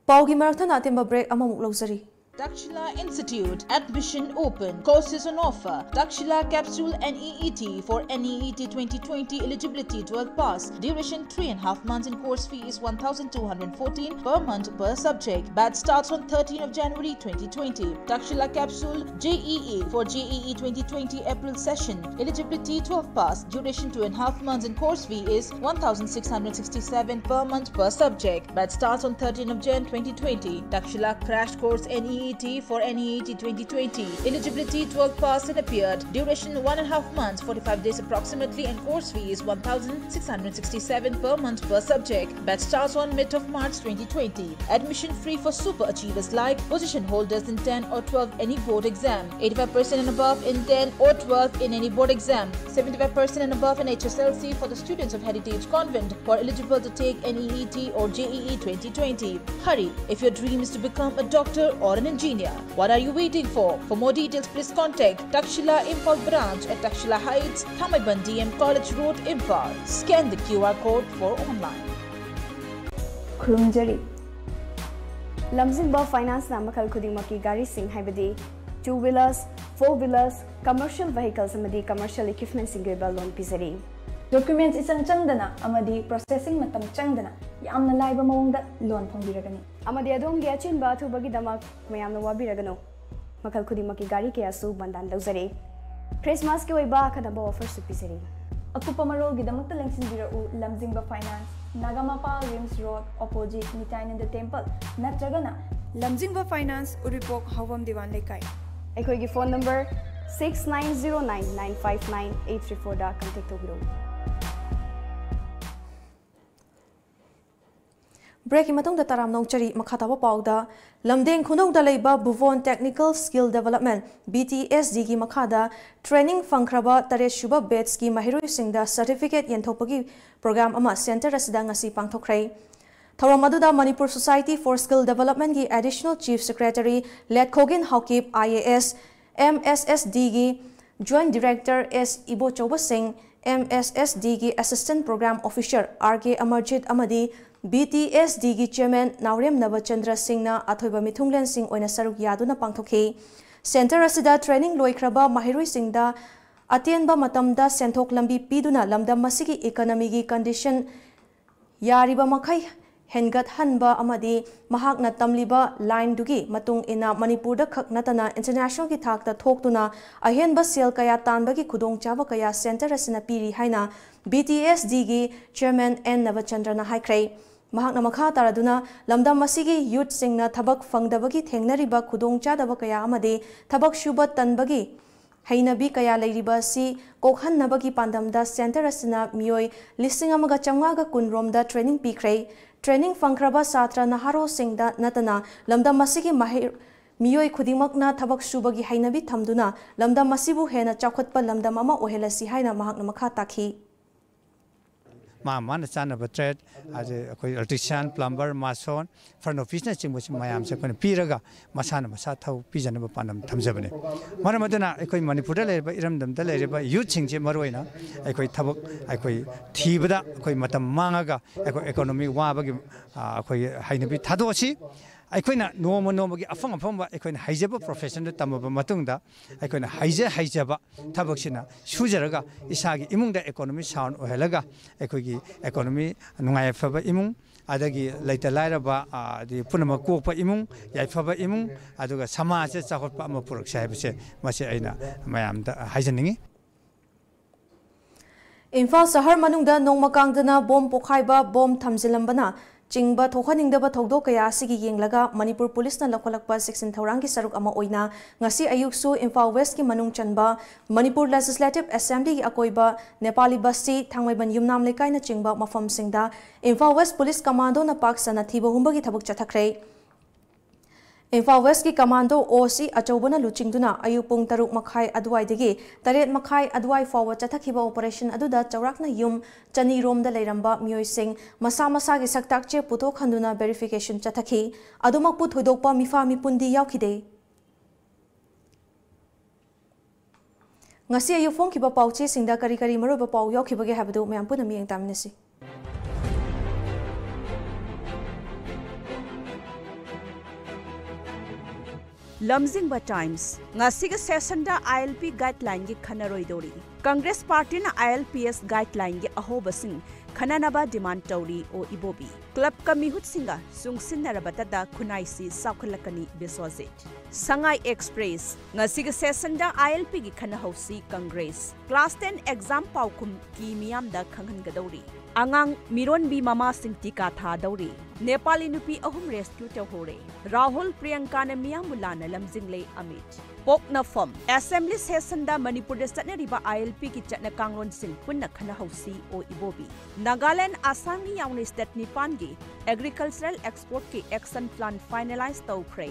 ꯄꯥꯎꯒꯤ ꯃꯔꯛ ꯊꯠꯅ ꯑꯇꯦꯟꯕ break ꯑꯃꯃꯨꯛ ꯂꯧꯖꯔꯤ꯫ Takshila Institute, admission open, courses on offer. Takshila Capsule N E E T for N E E T twenty twenty, eligibility twelve pass, duration three and a half months and course fee is one thousand two hundred fourteen per month per subject. Batch starts on thirteenth of January twenty twenty. Takshila Capsule J E E for J E E twenty twenty April session, eligibility twelve pass, duration two and a half months and course fee is one thousand six hundred sixty-seven per month per subject. Batch starts on thirteenth of Jan twenty twenty. Takshila Crash Course N E E T for N E E T twenty twenty. Eligibility twelve pass and appeared. Duration one and a half months, forty-five days approximately, and course fee is one thousand six hundred sixty-seven per month per subject. Batch starts on mid of March twenty twenty. Admission free for super achievers like position holders in ten or twelve any board exam. Eighty-five percent and above in ten or twelve in any board exam. Seventy-five percent and above in H S L C for the students of Heritage Convent who are eligible to take N E E T or J E E twenty twenty. Hurry, if your dream is to become a doctor or an engineer. What are you waiting for? For more details, please contact Takshila Imphal branch at Takshila Heights, Thangmeiban D M College Road, Imphal. Scan the Q R code for online. ꯈꯨꯔꯨꯝꯖꯔꯤ꯫ ꯂꯝꯖꯤꯡꯕ Financeꯅ ꯃꯈꯜ ꯈꯨꯗꯤꯡꯃꯛꯀꯤ ꯒꯥꯔꯤꯁꯤꯡ ꯍꯥꯏꯕꯗꯤ two wheelers, four wheelers, commercial vehicles ꯑꯃꯗꯤ commercial equipmentꯁꯤꯡꯒꯤ ꯑꯣꯏꯕ loan ꯄꯤꯖꯔꯤ꯫ Documents ꯏꯆꯪ ꯆꯪꯗꯅ ꯑꯃꯗꯤ processing ꯃꯇꯝ ꯆꯪꯗꯅ ꯌꯥꯝꯅ ꯂꯥꯏꯕ ꯃꯑꯣꯡꯗ loan ꯐꯪꯕꯤꯔꯒꯅꯤ꯫ ꯑꯃꯗꯤ ꯑꯗꯣꯝꯒꯤ ꯑꯆꯤꯟꯕ ꯑꯊꯨꯕꯒꯤꯗꯃꯛ ꯃꯌꯥꯝꯅ ꯋꯥꯕꯤꯔꯒꯅꯨ꯫ ꯃꯈꯜ ꯈꯨꯗꯤꯡꯃꯛꯀꯤ ꯒꯥꯔꯤ ꯀꯌꯥꯁꯨ ꯕꯟꯗꯥꯟ ꯂꯧꯖꯔꯦ꯫ Christmasꯀꯤ ꯑꯣꯏꯕ ꯑꯈꯟꯅꯕ offerꯁꯨ ꯄꯤꯖꯔꯤ꯫ ꯑꯀꯨꯞꯄ ꯃꯔꯣꯜꯒꯤꯗꯃꯛꯇ ꯂꯦꯡꯁꯤꯟꯕꯤꯔꯛꯎ ꯂꯝꯖꯤꯡꯕ Finance꯫ Nagamapal RIMS road, opposite ꯅꯤꯇꯥꯏꯅꯟꯗ ꯇꯦꯝꯄꯜ, ꯅꯠꯇ꯭ꯔꯒꯅ ꯂꯝꯖꯤꯡꯕ ꯐꯥꯏꯅꯥꯟꯁ, ꯎꯔꯤꯄꯣꯛ ꯍꯥꯎꯕꯝ ꯗꯤꯋꯥꯟ ꯂꯩꯀꯥꯏ꯫ ꯑꯩꯈꯣꯏꯒꯤ phone number six nine zero nine nine five nine eight three four ꯗ ꯀꯟꯇꯦꯛ ꯇꯧꯕꯤꯔꯛꯎ꯫ ꯕ꯭ꯔꯦꯛꯀꯤ ꯃꯇꯨꯡꯗ ꯇꯔꯥꯝꯅ ꯑꯣꯛꯆꯔꯤ꯫ ꯃꯈꯥ ꯇꯥꯕ ꯄꯥꯎꯗ, ꯂꯝꯗꯦꯡ ꯈꯨꯅꯧꯗ ꯂꯩꯕ ꯕꯨꯕꯣꯟ Technical Skill Development, B T S D ꯒꯤ ꯃꯈꯥꯗ ꯇ꯭ꯔꯦꯅꯤꯡ ꯐꯪꯈ꯭ꯔꯕ ꯇꯔꯦꯠ ꯁꯨꯕ ꯕꯦꯠꯁꯀꯤ ꯃꯍꯩꯔꯣꯏꯁꯤꯡꯗ ꯁꯔꯇꯤꯐꯤꯀꯦꯠ ꯌꯦꯟꯊꯣꯛꯄꯒꯤ ꯄ꯭ꯔꯣꯒ꯭ꯔꯥꯝ ꯑꯃ ꯁꯦꯟꯇꯔ ꯑꯁꯤꯗ ꯉꯁꯤ ꯄꯥꯡꯊꯣꯛꯈ꯭ꯔꯦ꯫ ꯊꯧꯔꯝ ꯑꯗꯨꯗ Manipur Society for Skill Development ꯒꯤ Additional Chief Secretary ꯂꯦꯠꯈꯣꯒꯤꯟ Haokip, I A S, M S S D ꯒꯤ Joint Director S ꯏꯕꯣꯆꯧꯕ ꯁꯤꯡ, M S S D ꯒꯤ Assistant Program Officer R K Amarjeet ꯑꯃꯗꯤ B T S D ꯒꯤ Chairman ꯅꯥꯎꯔꯦꯝ ꯅꯕꯆꯟꯗ꯭ꯔ ꯁꯤꯡꯅ ꯑꯊꯣꯏꯕ ꯃꯤꯊꯨꯡꯂꯦꯟꯁꯤꯡ ꯑꯣꯏꯅ ꯁꯔꯨꯛ ꯌꯥꯗꯨꯅ ꯄꯥꯡꯊꯣꯛꯈꯤ꯫ ꯁꯦꯟꯇꯔ ꯑꯁꯤꯗ ꯇ꯭ꯔꯦꯅꯤꯡ ꯂꯣꯏꯈ꯭ꯔꯕ ꯃꯍꯩꯔꯣꯏꯁꯤꯡꯗ ꯑꯇꯦꯟꯕ ꯃꯇꯝꯗ ꯁꯦꯟꯊꯣꯛ ꯂꯝꯕꯤ ꯄꯤꯗꯨꯅ ꯂꯝꯗꯝ ꯑꯁꯤꯒꯤ economy ꯒꯤ condition ꯌꯥꯔꯤꯕ ꯃꯈꯩ ꯍꯦꯟꯒꯠꯍꯟꯕ ꯑꯃꯗꯤ ꯃꯍꯥꯛꯅ ꯇꯝꯂꯤꯕ line ꯗꯨꯒꯤ ꯃꯇꯨꯡ ꯏꯟꯅ ꯃꯅꯤꯄꯨꯔꯗ ꯈꯛ ꯅꯠꯇꯅ international ꯒꯤ ꯊꯥꯛꯇ ꯊꯣꯛꯇꯨꯅ ꯑꯍꯦꯟꯕ ꯁꯦꯜ ꯀꯌꯥ ꯇꯥꯟꯕꯒꯤ ꯈꯨꯗꯣꯡꯆꯥꯕ ꯀꯌꯥ ꯁꯦꯟꯇꯔ ꯑꯁꯤꯅ ꯄꯤꯔꯤ ꯍꯥꯏꯅ B T S D ꯒꯤ Chairman N ꯅꯕꯆꯟꯗ꯭ꯔꯅ ꯍꯥꯏꯈ꯭ꯔꯦ꯫ ꯃꯍꯥꯛꯅ ꯃꯈꯥ ꯇꯥꯔꯗꯨꯅ ꯂꯝꯗꯝ ꯑꯁꯤꯒꯤ youth ꯁꯤꯡꯅ ꯊꯕꯛ ꯐꯪꯗꯕꯒꯤ ꯊꯦꯡꯅꯔꯤꯕ ꯈꯨꯗꯣꯡꯆꯥꯗꯕ ꯀꯌꯥ ꯑꯃꯗꯤ ꯊꯕꯛ ꯁꯨꯕ ꯇꯟꯕꯒꯤ ꯍꯩꯅꯕꯤ ꯀꯌꯥ ꯂꯩꯔꯤꯕ ꯑꯁꯤ ꯀꯣꯛꯍꯟꯅꯕꯒꯤ ꯄꯥꯟꯗꯝꯗ ꯁꯦꯟꯇꯔ ꯑꯁꯤꯅ ꯃꯤꯑꯣꯏ ꯂꯤꯁꯤꯡ ꯑꯃꯒ ꯆꯥꯝꯃꯉꯥꯒ ꯀꯨꯟ ꯔꯣꯝꯗ ꯇ꯭ꯔꯦꯅꯤꯡ ꯄꯤꯈ꯭ꯔꯦ꯫ ꯇ꯭ꯔꯦꯅꯤꯡ ꯐꯪꯈ꯭ꯔꯕ ꯁꯥꯇ꯭ꯔ ꯅꯍꯥꯔꯣꯜꯁꯤꯡꯗ ꯅꯠꯇꯅ ꯂꯝꯗꯝ ꯑꯁꯤꯒꯤ ꯃꯍꯩ ꯃꯤꯑꯣꯏ ꯈꯨꯗꯤꯡꯃꯛꯅ ꯊꯕꯛ ꯁꯨꯕꯒꯤ ꯍꯩꯅꯕꯤ ꯊꯝꯗꯨꯅ ꯂꯝꯗꯝ ꯑꯁꯤꯕꯨ ꯍꯦꯟꯅ ꯆꯥꯎꯈꯠꯄ ꯂꯝꯗꯝ ꯑꯃ ꯑꯣꯏꯍꯜꯂꯁꯤ ꯍꯥꯏꯅ ꯃꯍꯥꯛꯅ ꯃꯈꯥ ꯇꯥꯈꯤ꯫ ꯃꯥ ꯃꯥꯅ ꯆꯥꯅꯕ trade, ꯑꯗꯩ ꯑꯩꯈꯣꯏ electrician, plumber, mason, front office ꯅꯆꯤꯡꯕꯁꯤ ꯃꯌꯥꯝꯁꯦ ꯑꯩꯈꯣꯏꯅ ꯄꯤꯔꯒ ꯃꯁꯥꯅ ꯃꯁꯥ ꯊꯕꯛ ꯄꯤꯖꯅꯕ ꯄꯥꯟꯗꯝ ꯊꯝꯖꯕꯅꯤ꯫ ꯃꯔꯝ ꯑꯗꯨꯅ ꯑꯩꯈꯣꯏ ꯃꯅꯤꯄꯨꯔꯗ ꯂꯩꯔꯤꯕ, ꯏꯔꯝꯗꯝꯗ ꯂꯩꯔꯤꯕ youth ꯁꯤꯡꯁꯦ ꯃꯔꯨꯑꯣꯏꯅ ꯑꯩꯈꯣꯏ ꯊꯕꯛ ꯑꯩꯈꯣꯏ ꯊꯤꯕꯗ ꯑꯩꯈꯣꯏ ꯃꯇꯝ ꯃꯥꯡꯉꯒ ꯑꯩꯈꯣꯏ economy ꯋꯥꯕꯒꯤ, ꯑ, ꯑꯩꯈꯣꯏꯒꯤ ꯍꯩꯅꯕꯤ ꯊꯥꯗꯣꯛꯑꯁꯤ꯫ ꯑꯩꯈꯣꯏꯅ ꯅꯣꯡꯃ ꯅꯣꯡꯃꯒꯤ ꯑꯐꯪ ꯑꯐꯪꯕ ꯑꯩꯈꯣꯏꯅ ꯍꯩꯖꯕ profession ꯗꯨ ꯇꯝꯃꯕ ꯃꯇꯨꯡꯗ ꯑꯩꯈꯣꯏꯅ ꯍꯩꯖ ꯍꯩꯖꯕ ꯊꯕꯛꯁꯤꯅ ꯁꯨꯖꯔꯒ ꯏꯁꯥꯒꯤ ꯏꯃꯨꯡꯗ economy sound ꯑꯣꯏꯍꯜꯂꯒ ꯑꯩꯈꯣꯏꯒꯤ economy ꯅꯨꯡꯉꯥꯏ ꯌꯥꯏꯐꯕ ꯏꯃꯨꯡ, ꯑꯗꯒꯤ ꯂꯩꯇ ꯂꯥꯏꯔꯕ, ꯑ, ꯑꯗꯒꯤ ꯄꯨꯝꯅꯃꯛ ꯀꯣꯛꯄ ꯏꯃꯨꯡ, ꯌꯥꯏꯐꯕ ꯏꯃꯨꯡ, ꯑꯗꯨꯒ ꯁꯃꯥꯖꯁꯦ ꯆꯥꯎꯈꯠꯄ ꯑꯃ ꯄꯨꯔꯛꯁꯦ ꯍꯥꯏꯕꯁꯦ ꯃꯁꯤ ꯑꯩꯅ ꯃꯌꯥꯝꯗ ꯍꯥꯏꯖꯅꯤꯡꯉꯤ꯫ ꯏꯝꯐꯥꯜ ꯁꯍꯔ ꯃꯅꯨꯡꯗ ꯅꯣꯡꯃ ꯀꯥꯡꯗꯅ ꯕꯣꯝ ꯄꯣꯈꯥꯏꯕ, ꯕꯣꯝ ꯊꯝꯖꯤꯜꯂꯝꯕꯅ ꯆꯤꯡꯕ ꯊꯣꯛꯍꯟꯅꯤꯡꯗꯕ ꯊꯧꯗꯣꯛ ꯀꯌꯥ ꯑꯁꯤꯒꯤ ꯌꯦꯡꯂꯒ ꯃꯅꯤꯄꯨꯔ ꯄꯨꯂꯤꯁꯅ ꯂꯧꯈꯠꯂꯛꯄ ꯆꯦꯛꯁꯤꯟ ꯊꯧꯔꯥꯡꯒꯤ ꯁꯔꯨꯛ ꯑꯃ ꯑꯣꯏꯅ ꯉꯁꯤ ꯑꯌꯨꯛꯁꯨ ꯏꯝꯐꯥꯜ ꯋꯦꯁꯀꯤ ꯃꯅꯨꯡ ꯆꯟꯕ ꯃꯅꯤꯄꯨꯔ ꯂꯦꯖꯤꯁꯂꯦꯇꯤꯚ ꯑꯦꯁꯦꯝꯕ꯭ꯂꯤꯒꯤ ꯑꯀꯣꯏꯕ, ꯅꯦꯄꯥꯂꯤ ꯕꯁꯇꯤ, ꯊꯥꯡꯃꯩꯕꯟ ꯌꯨꯝꯅꯥꯝ ꯂꯩꯀꯥꯏꯅꯆꯤꯡꯕ ꯃꯐꯝꯁꯤꯡꯗ ꯏꯝꯐꯥꯜ ꯋꯦꯁ ꯄꯨꯂꯤꯁ ꯀꯃꯥꯟꯗꯣꯅ ꯄꯥꯛ ꯁꯟꯅ ꯊꯤꯕ ꯍꯨꯝꯕꯒꯤ ꯊꯕꯛ ꯆꯠꯊꯈ꯭ꯔꯦ꯫ ꯏꯝꯐꯥꯜ ꯋꯦꯁꯀꯤ ꯀꯃꯥꯟꯗꯣ ꯑꯣ ꯁꯤ ꯑꯆꯧꯕꯅ ꯂꯨꯆꯤꯡꯗꯨꯅ ꯑꯌꯨꯛ ꯄꯨꯡ ꯇꯔꯨꯛ ꯃꯈꯥꯏ ꯑꯗꯨꯋꯥꯏꯗꯒꯤ ꯇꯔꯦꯠ ꯃꯈꯥꯏ ꯑꯗꯨꯋꯥꯏ ꯐꯥꯎꯕ ꯆꯠꯊꯈꯤꯕ ꯑꯣꯄꯔꯦꯁꯟ ꯑꯗꯨꯗ ꯆꯥꯎꯔꯥꯛꯅ ꯌꯨꯝ ꯆꯅꯤ ꯔꯣꯝꯗ ꯂꯩꯔꯝꯕ ꯃꯤꯑꯣꯏꯁꯤꯡ ꯃꯁꯥ ꯃꯁꯥꯒꯤ ꯁꯛꯇꯥꯛ ꯆꯦ ꯄꯨꯊꯣꯛꯍꯟꯗꯨꯅ ꯚꯦꯔꯤꯐꯤꯀꯦꯁꯟ ꯆꯠꯊꯈꯤ꯫ ꯑꯗꯨꯃꯛꯄꯨ ꯊꯣꯏꯗꯣꯛꯄ ꯃꯤꯐꯥ ꯃꯤꯄꯨꯟꯗꯤ ꯌꯥꯎꯈꯤꯗꯦ꯫ ꯉꯁꯤ ꯑꯌꯨꯛ ꯐꯣꯡꯈꯤꯕ ꯄꯥꯎꯆꯦꯁꯤꯡꯗ ꯀꯔꯤ ꯀꯔꯤ ꯃꯔꯨꯑꯣꯏꯕ ꯄꯥꯎ ꯌꯥꯎꯈꯤꯕꯒꯦ ꯍꯥꯏꯕꯗꯨ ꯃꯌꯥꯝ ꯄꯨꯟꯅ ꯃꯤꯠꯌꯦꯡ ꯇꯥꯃꯤꯟꯅꯁꯤ꯫ ꯂꯝꯖꯤꯡꯕ ꯇꯥꯏꯝꯁ꯫ ꯉꯁꯤꯒꯤ ꯁꯦꯁꯟꯗ ꯑꯥꯏ ꯑꯦꯜ ꯄꯤ ꯒꯥꯏꯗꯂꯥꯏꯟꯒꯤ ꯈꯟꯅꯔꯣꯏꯗꯧꯔꯤ꯫ ꯀꯪꯒ꯭ꯔꯦꯁ ꯄꯥꯔꯇꯤꯅ ꯑꯥꯏ ꯑꯦꯜ ꯄꯤ ꯑꯦꯁ ꯒꯥꯏꯗꯂꯥꯏꯟꯒꯤ ꯑꯍꯣꯕꯁꯤꯡ ꯈꯟꯅꯅꯕ ꯗꯤꯃꯥꯟ ꯇꯧꯔꯤ, ꯑꯣ ꯏꯕꯣꯕꯤ꯫ ꯀ꯭ꯂꯕꯀ ꯃꯤꯍꯨꯠꯁꯤꯡꯒ ꯆꯨꯡꯁꯤꯟꯅꯔꯕꯇꯗ ꯈꯨꯟꯅꯥꯏꯁꯤ ꯆꯥꯎꯈꯠꯂꯛꯀꯅꯤ, ꯕꯤꯁ꯭ꯋꯖꯤꯠ꯫ ꯁꯉꯥꯏ ꯑꯦꯛꯁꯄ꯭ꯔꯦꯁ꯫ ꯉꯁꯤꯒꯤ ꯁꯦꯁꯟꯗ ꯑꯥꯏ ꯑꯦꯜ ꯄꯤꯒꯤ ꯈꯟꯅꯍꯧꯁꯤ ꯀꯪꯒ꯭ꯔꯦꯁ꯫ ꯀ꯭ꯂꯥꯁ ꯇꯦꯟ ꯑꯦꯛꯖꯥꯝ ꯄꯥꯎꯈꯨꯝ ꯀꯤ ꯃꯤꯌꯥꯝꯗ ꯈꯪꯍꯟꯒꯗꯧꯔꯤ꯫ ꯑꯉꯥꯡ ꯃꯤꯔꯣꯟꯕꯤ ꯃꯃꯥꯁꯤꯡ ꯇꯤꯀꯥ ꯊꯥꯗꯧꯔꯤ꯫ ꯅꯦꯄꯥꯂꯤ ꯅꯨꯄꯤ ꯑꯍꯨꯝ ꯔꯦꯁꯀ꯭ꯌꯨ ꯇꯧꯍꯧꯔꯦ꯫ ꯔꯥꯍꯨꯜ ꯄ꯭ꯔꯤꯌꯪꯀꯥꯅ ꯃꯤꯌꯥꯝꯕꯨ ꯂꯥꯟꯅ ꯂꯝꯖꯤꯡꯂꯦ, ꯑꯃꯤꯠ꯫ ꯄꯣꯛꯅꯐꯝ꯫ ꯑꯦꯁꯦꯝꯕ꯭ꯂꯤ ꯁꯦꯁꯟꯗ ꯃꯅꯤꯄꯨꯔꯗ ꯆꯠꯅꯔꯤꯕ ꯑꯥꯏ ꯑꯦꯜ ꯄꯤꯒꯤ ꯆꯠꯅ ꯀꯥꯡꯂꯣꯟꯁꯤꯡ ꯄꯨꯟꯅ ꯈꯟꯅꯍꯧꯁꯤ, ꯑꯣ ꯏꯕꯣꯕꯤ꯫ ꯅꯥꯒꯥꯂꯦꯟꯗ, ꯑꯁꯥꯝꯒꯤ ꯌꯥꯎꯅ ꯁ꯭ꯇꯦꯠ ꯅꯤꯄꯥꯟꯒꯤ ꯑꯦꯒ꯭ꯔꯤꯀꯜꯆꯔꯦꯜ ꯑꯦꯛꯁꯄꯣꯔꯠꯀꯤ ꯑꯦꯛꯁꯟ ꯄ꯭ꯂꯥꯟ ꯐꯥꯏꯅꯦꯂꯥꯏꯖ ꯇꯧꯈ꯭ꯔꯦ꯫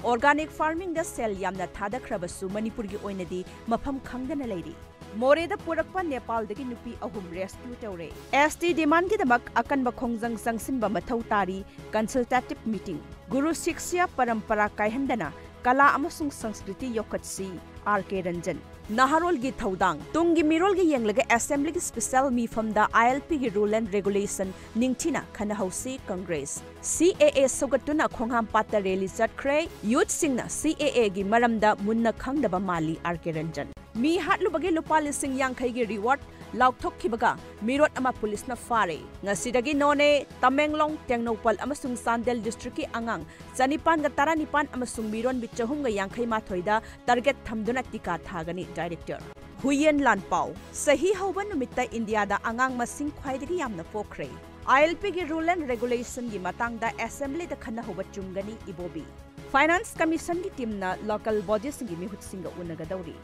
ꯑꯣꯔꯒꯥꯅꯤꯛ ꯐꯥꯔꯃꯤꯡꯗ ꯁꯦꯜ ꯌꯥꯝꯅ ꯊꯥꯗꯈ꯭ꯔꯕꯁꯨ ꯃꯅꯤꯄꯨꯔꯒꯤ ꯑꯣꯏꯅꯗꯤ ꯃꯐꯝ ꯈꯪꯗꯅ ꯂꯩꯔꯤ꯫ ꯃꯣꯔꯦꯗ ꯄꯨꯔꯛꯄ ꯅꯦꯄꯥꯜꯗꯒꯤ ꯅꯨꯄꯤ ꯑꯍꯨꯝ ꯔꯦꯁꯀ꯭ꯌꯨ ꯇꯧꯔꯦ꯫ ꯑꯦꯁ ꯇꯤ ꯗꯤꯃꯥꯟꯒꯤꯗꯃꯛ ꯑꯀꯟꯕ ꯈꯣꯡꯖꯪ ꯆꯪꯁꯤꯟꯕ ꯃꯊꯧ ꯇꯥꯔꯤ, ꯀꯟꯁꯜꯇꯦꯇꯤꯚ ꯃꯤꯇꯤꯡ꯫ ꯒꯨꯔꯨ ꯁꯤꯛꯁ꯭ꯌ ꯄꯔꯝꯄꯔꯥ ꯀꯥꯏꯍꯟꯗꯅ ꯀꯂꯥ ꯑꯃꯁꯨꯡ ꯁꯪꯁꯀ꯭ꯔꯤꯇꯤ ꯌꯣꯛꯈꯠꯁꯤ, ꯑꯥꯔ ꯀꯦ ꯔꯟꯖꯟ꯫ ꯅꯍꯥꯔꯣꯜꯒꯤ ꯊꯧꯗꯥꯡ꯫ ꯇꯨꯡꯒꯤ ꯃꯤꯔꯣꯜꯒꯤ ꯌꯦꯡꯂꯒ ꯑꯦꯁꯦꯝꯕ꯭ꯂꯤꯒꯤ ꯁ꯭ꯄꯦꯁꯦꯜ ꯃꯤꯐꯝꯗ ꯑꯥꯏ ꯑꯦꯜ ꯄꯤꯒꯤ ꯔꯨꯜ ꯑꯦꯟ ꯔꯦꯒꯨꯂꯦꯁꯟ ꯅꯤꯡꯊꯤꯅ ꯈꯟꯅꯍꯧꯁꯤ, ꯀꯪꯒ꯭ꯔꯦꯁ꯫ ꯁꯤ ꯑꯦ ꯑꯦ ꯁꯧꯒꯠꯇꯨꯅ ꯈꯣꯡꯍꯥꯝꯄꯥꯠꯇ ꯔꯦꯂꯤ ꯆꯠꯈ꯭ꯔꯦ꯫ ꯌꯨꯠꯁꯤꯡꯅ ꯁꯤ ꯑꯦ ꯑꯦꯒꯤ ꯃꯔꯝꯗ ꯃꯨꯟꯅ ꯈꯪꯗꯕ ꯃꯥꯜꯂꯤ, ꯑꯥꯔ ꯀꯦ ꯔꯟꯖꯟ꯫ ꯃꯤ ꯍꯥꯠꯂꯨꯕꯒꯤ ꯂꯨꯄꯥ ꯂꯤꯁꯤꯡ ꯌꯥꯡꯈꯩꯒꯤ ꯔꯤꯋꯥꯔꯗ ꯂꯥꯎꯊꯣꯛꯈꯤꯕꯒ ꯃꯤꯔꯣꯠ ꯑꯃ ꯄꯨꯂꯤꯁꯅ ꯐꯥꯔꯦ꯫ ꯉꯁꯤꯗꯒꯤ ꯅꯣꯅꯦ, ꯇꯃꯦꯡꯂꯣꯡ, ꯇꯦꯡꯅꯧꯄꯜ ꯑꯃꯁꯨꯡ ꯆꯥꯟꯗꯦꯜ ꯗꯤꯁꯇ꯭ꯔꯤꯛꯀꯤ ꯑꯉꯥꯡ ꯆꯅꯤꯄꯥꯟꯒ ꯇꯔꯥꯅꯤꯄꯥꯟ ꯑꯃꯁꯨꯡ ꯃꯤꯔꯣꯟꯕꯤ ꯆꯍꯨꯝꯒ ꯌꯥꯡꯈꯩ ꯃꯥꯊꯣꯏꯗ ꯇꯥꯔꯒꯦꯠ ꯊꯝꯗꯨꯅ ꯇꯤꯀꯥ ꯊꯥꯒꯅꯤ, ꯗꯥꯏꯔꯦꯛꯇꯔ꯫ ꯍꯨꯏꯌꯦꯟ ꯂꯥꯟꯄꯥꯎ꯫ ꯆꯍꯤ ꯍꯧꯕ ꯅꯨꯃꯤꯠꯇ ꯏꯟꯗꯤꯌꯥꯗ ꯑꯉꯥꯡ ꯃꯁꯤꯡ ꯈ꯭ꯋꯥꯏꯗꯒꯤ ꯌꯥꯝꯅ ꯄꯣꯛꯈ꯭ꯔꯦ꯫ ILPꯒꯤ rule and regulationꯒꯤ ꯃꯇꯥꯡꯗ assemblyꯗ ꯈꯟꯅꯍꯧꯕ ꯆꯨꯝꯒꯅꯤ, ꯏꯕꯣꯕꯤ꯫ Finance Commissionꯒꯤ teamꯅ local bodiesꯁꯤꯡꯒꯤ ꯃꯤꯍꯨꯠꯁꯤꯡꯒ ꯎꯅꯒꯗꯧꯔꯤ꯫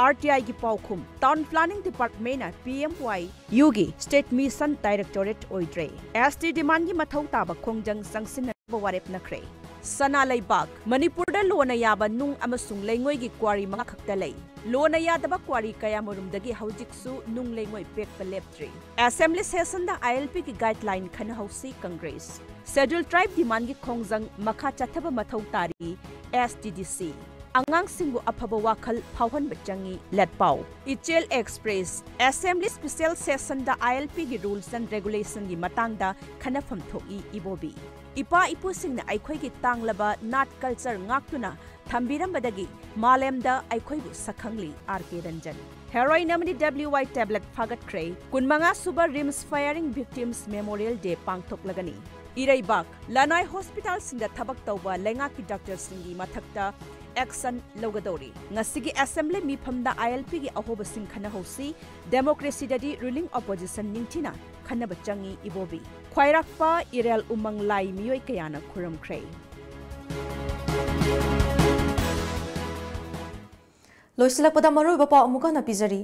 RTIꯒꯤ ꯄꯥꯎꯈꯨꯝ, Town Planning Departmentꯅ PMYUꯒꯤ state mission directorate ꯑꯣꯏꯗ꯭ꯔꯦ꯫ ST demandꯒꯤ ꯃꯊꯧ ꯇꯥꯕ ꯈꯣꯡꯖꯪ ꯆꯪꯁꯤꯟꯅꯅꯕ ꯋꯥꯔꯦꯞꯅꯈ꯭ꯔꯦ꯫ ꯁꯅꯥ ꯂꯩꯕꯥꯛ, ꯃꯅꯤꯄꯨꯔꯗ ꯂꯣꯅ ꯌꯥꯕ ꯅꯨꯡ ꯑꯃꯁꯨꯡ ꯂꯩꯉꯣꯏꯒꯤ quarry ꯃꯉꯥ ꯈꯛꯇ ꯂꯩ꯫ ꯂꯣꯅ ꯌꯥꯗꯕ quarry ꯀꯌꯥꯃꯔꯨꯝꯗꯒꯤ ꯍꯧꯖꯤꯛꯁꯨ ꯅꯨꯡ ꯂꯩꯉꯣꯏ ꯄꯦꯛꯄ ꯂꯦꯞꯇ꯭ꯔꯤ꯫ Assembly sessionꯗ ILPꯒꯤ guideline ꯈꯟꯅꯍꯧꯁꯤ, Congress꯫ Scheduled tribe demandꯒꯤ ꯈꯣꯡꯖꯪ ꯃꯈꯥ ꯆꯠꯊꯕ ꯃꯊꯧ ꯇꯥꯔꯤ, STDC꯫ ꯑꯉꯥꯡꯁꯤꯡꯕꯨ ꯑꯐꯕ ꯋꯥꯈꯜ ꯐꯥꯎꯍꯟꯕ ꯆꯪꯏ, ꯂꯦꯠꯄꯥꯎ꯫ ꯏꯆꯦꯜ Express, Assembly special sessionꯗ ILPꯒꯤ rules and regulationꯒꯤ ꯃꯇꯥꯡꯗ ꯈꯟꯅꯐꯝ ꯊꯣꯛꯏ, ꯏꯕꯣꯕꯤ꯫ ꯏꯄꯥ ꯏꯄꯨꯁꯤꯡꯅ ꯑꯩꯈꯣꯏꯒꯤ ꯇꯥꯡꯂꯕ ꯅꯥꯠ culture ꯉꯥꯛꯇꯨꯅ ꯊꯝꯕꯤꯔꯝꯕꯗꯒꯤ ꯃꯥꯂꯦꯝꯗ ꯑꯩꯈꯣꯏꯕꯨ ꯁꯛꯈꯪꯂꯤ, RK Ranjan꯫ Heroin ꯑꯃꯗꯤ WY tablet ꯐꯥꯒꯠꯈ꯭ꯔꯦ꯫ ꯀꯨꯟꯃꯉꯥ ꯁꯨꯕ RIMS Firing Victims Memorial Day ꯄꯥꯡꯊꯣꯛꯂꯒꯅꯤ꯫ ꯏꯔꯩꯕꯥꯛ, ꯂꯅꯥꯏ hospitalꯁꯤꯡꯗ ꯊꯕꯛ ꯇꯧꯕ ꯂꯩꯉꯥꯛꯀꯤ doctorꯁꯤꯡꯒꯤ ꯃꯊꯛꯇ action ꯂꯧꯒꯗꯧꯔꯤ꯫ ꯉꯁꯤꯒꯤ assembly ꯃꯤꯐꯝꯗ ILPꯒꯤ ꯑꯍꯣꯕꯁꯤꯡ ꯈꯟꯅꯍꯧꯁꯤ꯫ Democracyꯗꯗꯤ ruling opposition ꯅꯤꯡꯊꯤꯅ ꯈꯟꯅꯕ ꯆꯪꯏ, ꯏꯕꯣꯕꯤ꯫ ꯈ꯭ꯋꯥꯏꯔꯥꯛꯄ ꯏꯔꯦꯜ ꯎꯃꯪ ꯂꯥꯏ ꯃꯤꯑꯣꯏ ꯀꯌꯥꯅ ꯈꯨꯔꯨꯝꯈ꯭ꯔꯦ꯫ ꯂꯣꯏꯁꯤꯜꯂꯛꯄꯗ ꯃꯔꯨꯑꯣꯏꯕ ꯄꯥꯎ ꯑꯃꯨꯛ ꯍꯟꯅ ꯄꯤꯖꯔꯤ꯫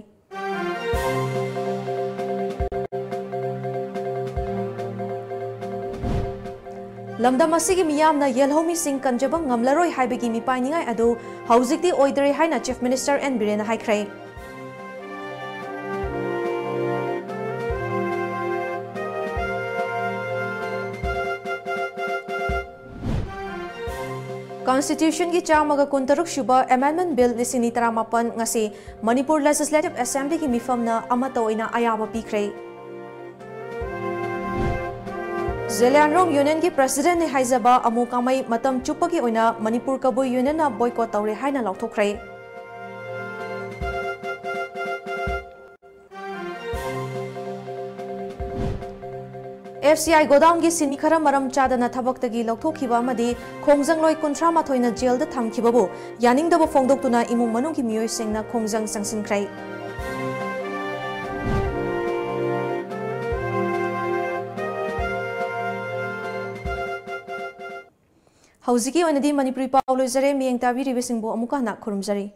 ꯂꯝꯗꯝ ꯑꯁꯤꯒꯤ ꯃꯤꯌꯥꯝꯅ ꯌꯦꯜꯍꯧꯃꯤꯁꯤꯡ ꯀꯟꯖꯕ ꯉꯝꯂꯔꯣꯏ ꯍꯥꯏꯕꯒꯤ ꯃꯤꯄꯥꯏꯅꯤꯡꯉꯥꯏ ꯑꯗꯨ ꯍꯧꯖꯤꯛꯇꯤ ꯑꯣꯏꯗ꯭ꯔꯦ ꯍꯥꯏꯅ Chief Minister N ꯕꯤꯔꯦꯟꯅ ꯍꯥꯏꯈ꯭ꯔꯦ꯫ Constitutionꯒꯤ ꯆꯥꯝꯃꯒ ꯀꯨꯟꯇꯔꯨꯛ ꯁꯨꯕ Amendment Bill ꯂꯤꯁꯤꯡ ꯑꯅꯤ ꯇꯔꯥꯃꯥꯄꯟ ꯉꯁꯤ ꯃꯅꯤꯄꯨꯔ Legislative Assemblyꯒꯤ ꯃꯤꯐꯝꯅ ꯑꯃꯠꯇ ꯑꯣꯏꯅ ꯑꯌꯥꯕ ꯄꯤꯈ꯭ꯔꯦ꯫ ꯖꯦꯂꯤꯌꯥꯟꯔꯣꯡ Unionꯒꯤ Presidentꯅꯤ ꯍꯥꯏꯖꯕ ꯑꯃꯨ ꯀꯥꯃꯩ ꯃꯇꯝ ꯆꯨꯞꯄꯒꯤ ꯑꯣꯏꯅ ꯃꯅꯤꯄꯨꯔ ꯀꯕꯨꯏ Unionꯅ boycott ꯇꯧꯔꯦ ꯍꯥꯏꯅ ꯂꯥꯎꯊꯣꯛꯈ꯭ꯔꯦ꯫ FCI godownꯒꯤ ꯁꯤꯟꯃꯤ ꯈꯔ ꯃꯔꯝ ꯆꯥꯗꯅ ꯊꯕꯛꯇꯒꯤ ꯂꯧꯊꯣꯛꯈꯤꯕ ꯑꯃꯗꯤ ꯈꯣꯡꯖꯪꯂꯣꯏ ꯀꯨꯟꯊ꯭ꯔꯥ ꯃꯥꯊꯣꯏꯅ jailꯗ ꯊꯝꯈꯤꯕꯕꯨ ꯌꯥꯅꯤꯡꯗꯕ ꯐꯣꯡꯗꯣꯛꯇꯨꯅ ꯏꯃꯨꯡ ꯃꯅꯨꯡꯒꯤ ꯃꯤꯑꯣꯏꯁꯤꯡꯅ ꯈꯣꯡꯖꯪ ꯆꯪꯁꯤꯟꯈ꯭ꯔꯦ꯫ ꯍꯧꯖꯤꯛꯀꯤ ꯑꯣꯏꯅꯗꯤ ꯃꯅꯤꯄꯨꯔꯤ ꯄꯥꯎ ꯂꯣꯏꯖꯔꯦ꯫ ꯃꯤꯠꯌꯦꯡ ꯇꯥꯕꯤꯔꯤꯕꯁꯤꯡꯕꯨ ꯑꯃꯨꯛꯀ ꯍꯟꯅ ꯈꯨꯔꯨꯝꯖꯔꯤ꯫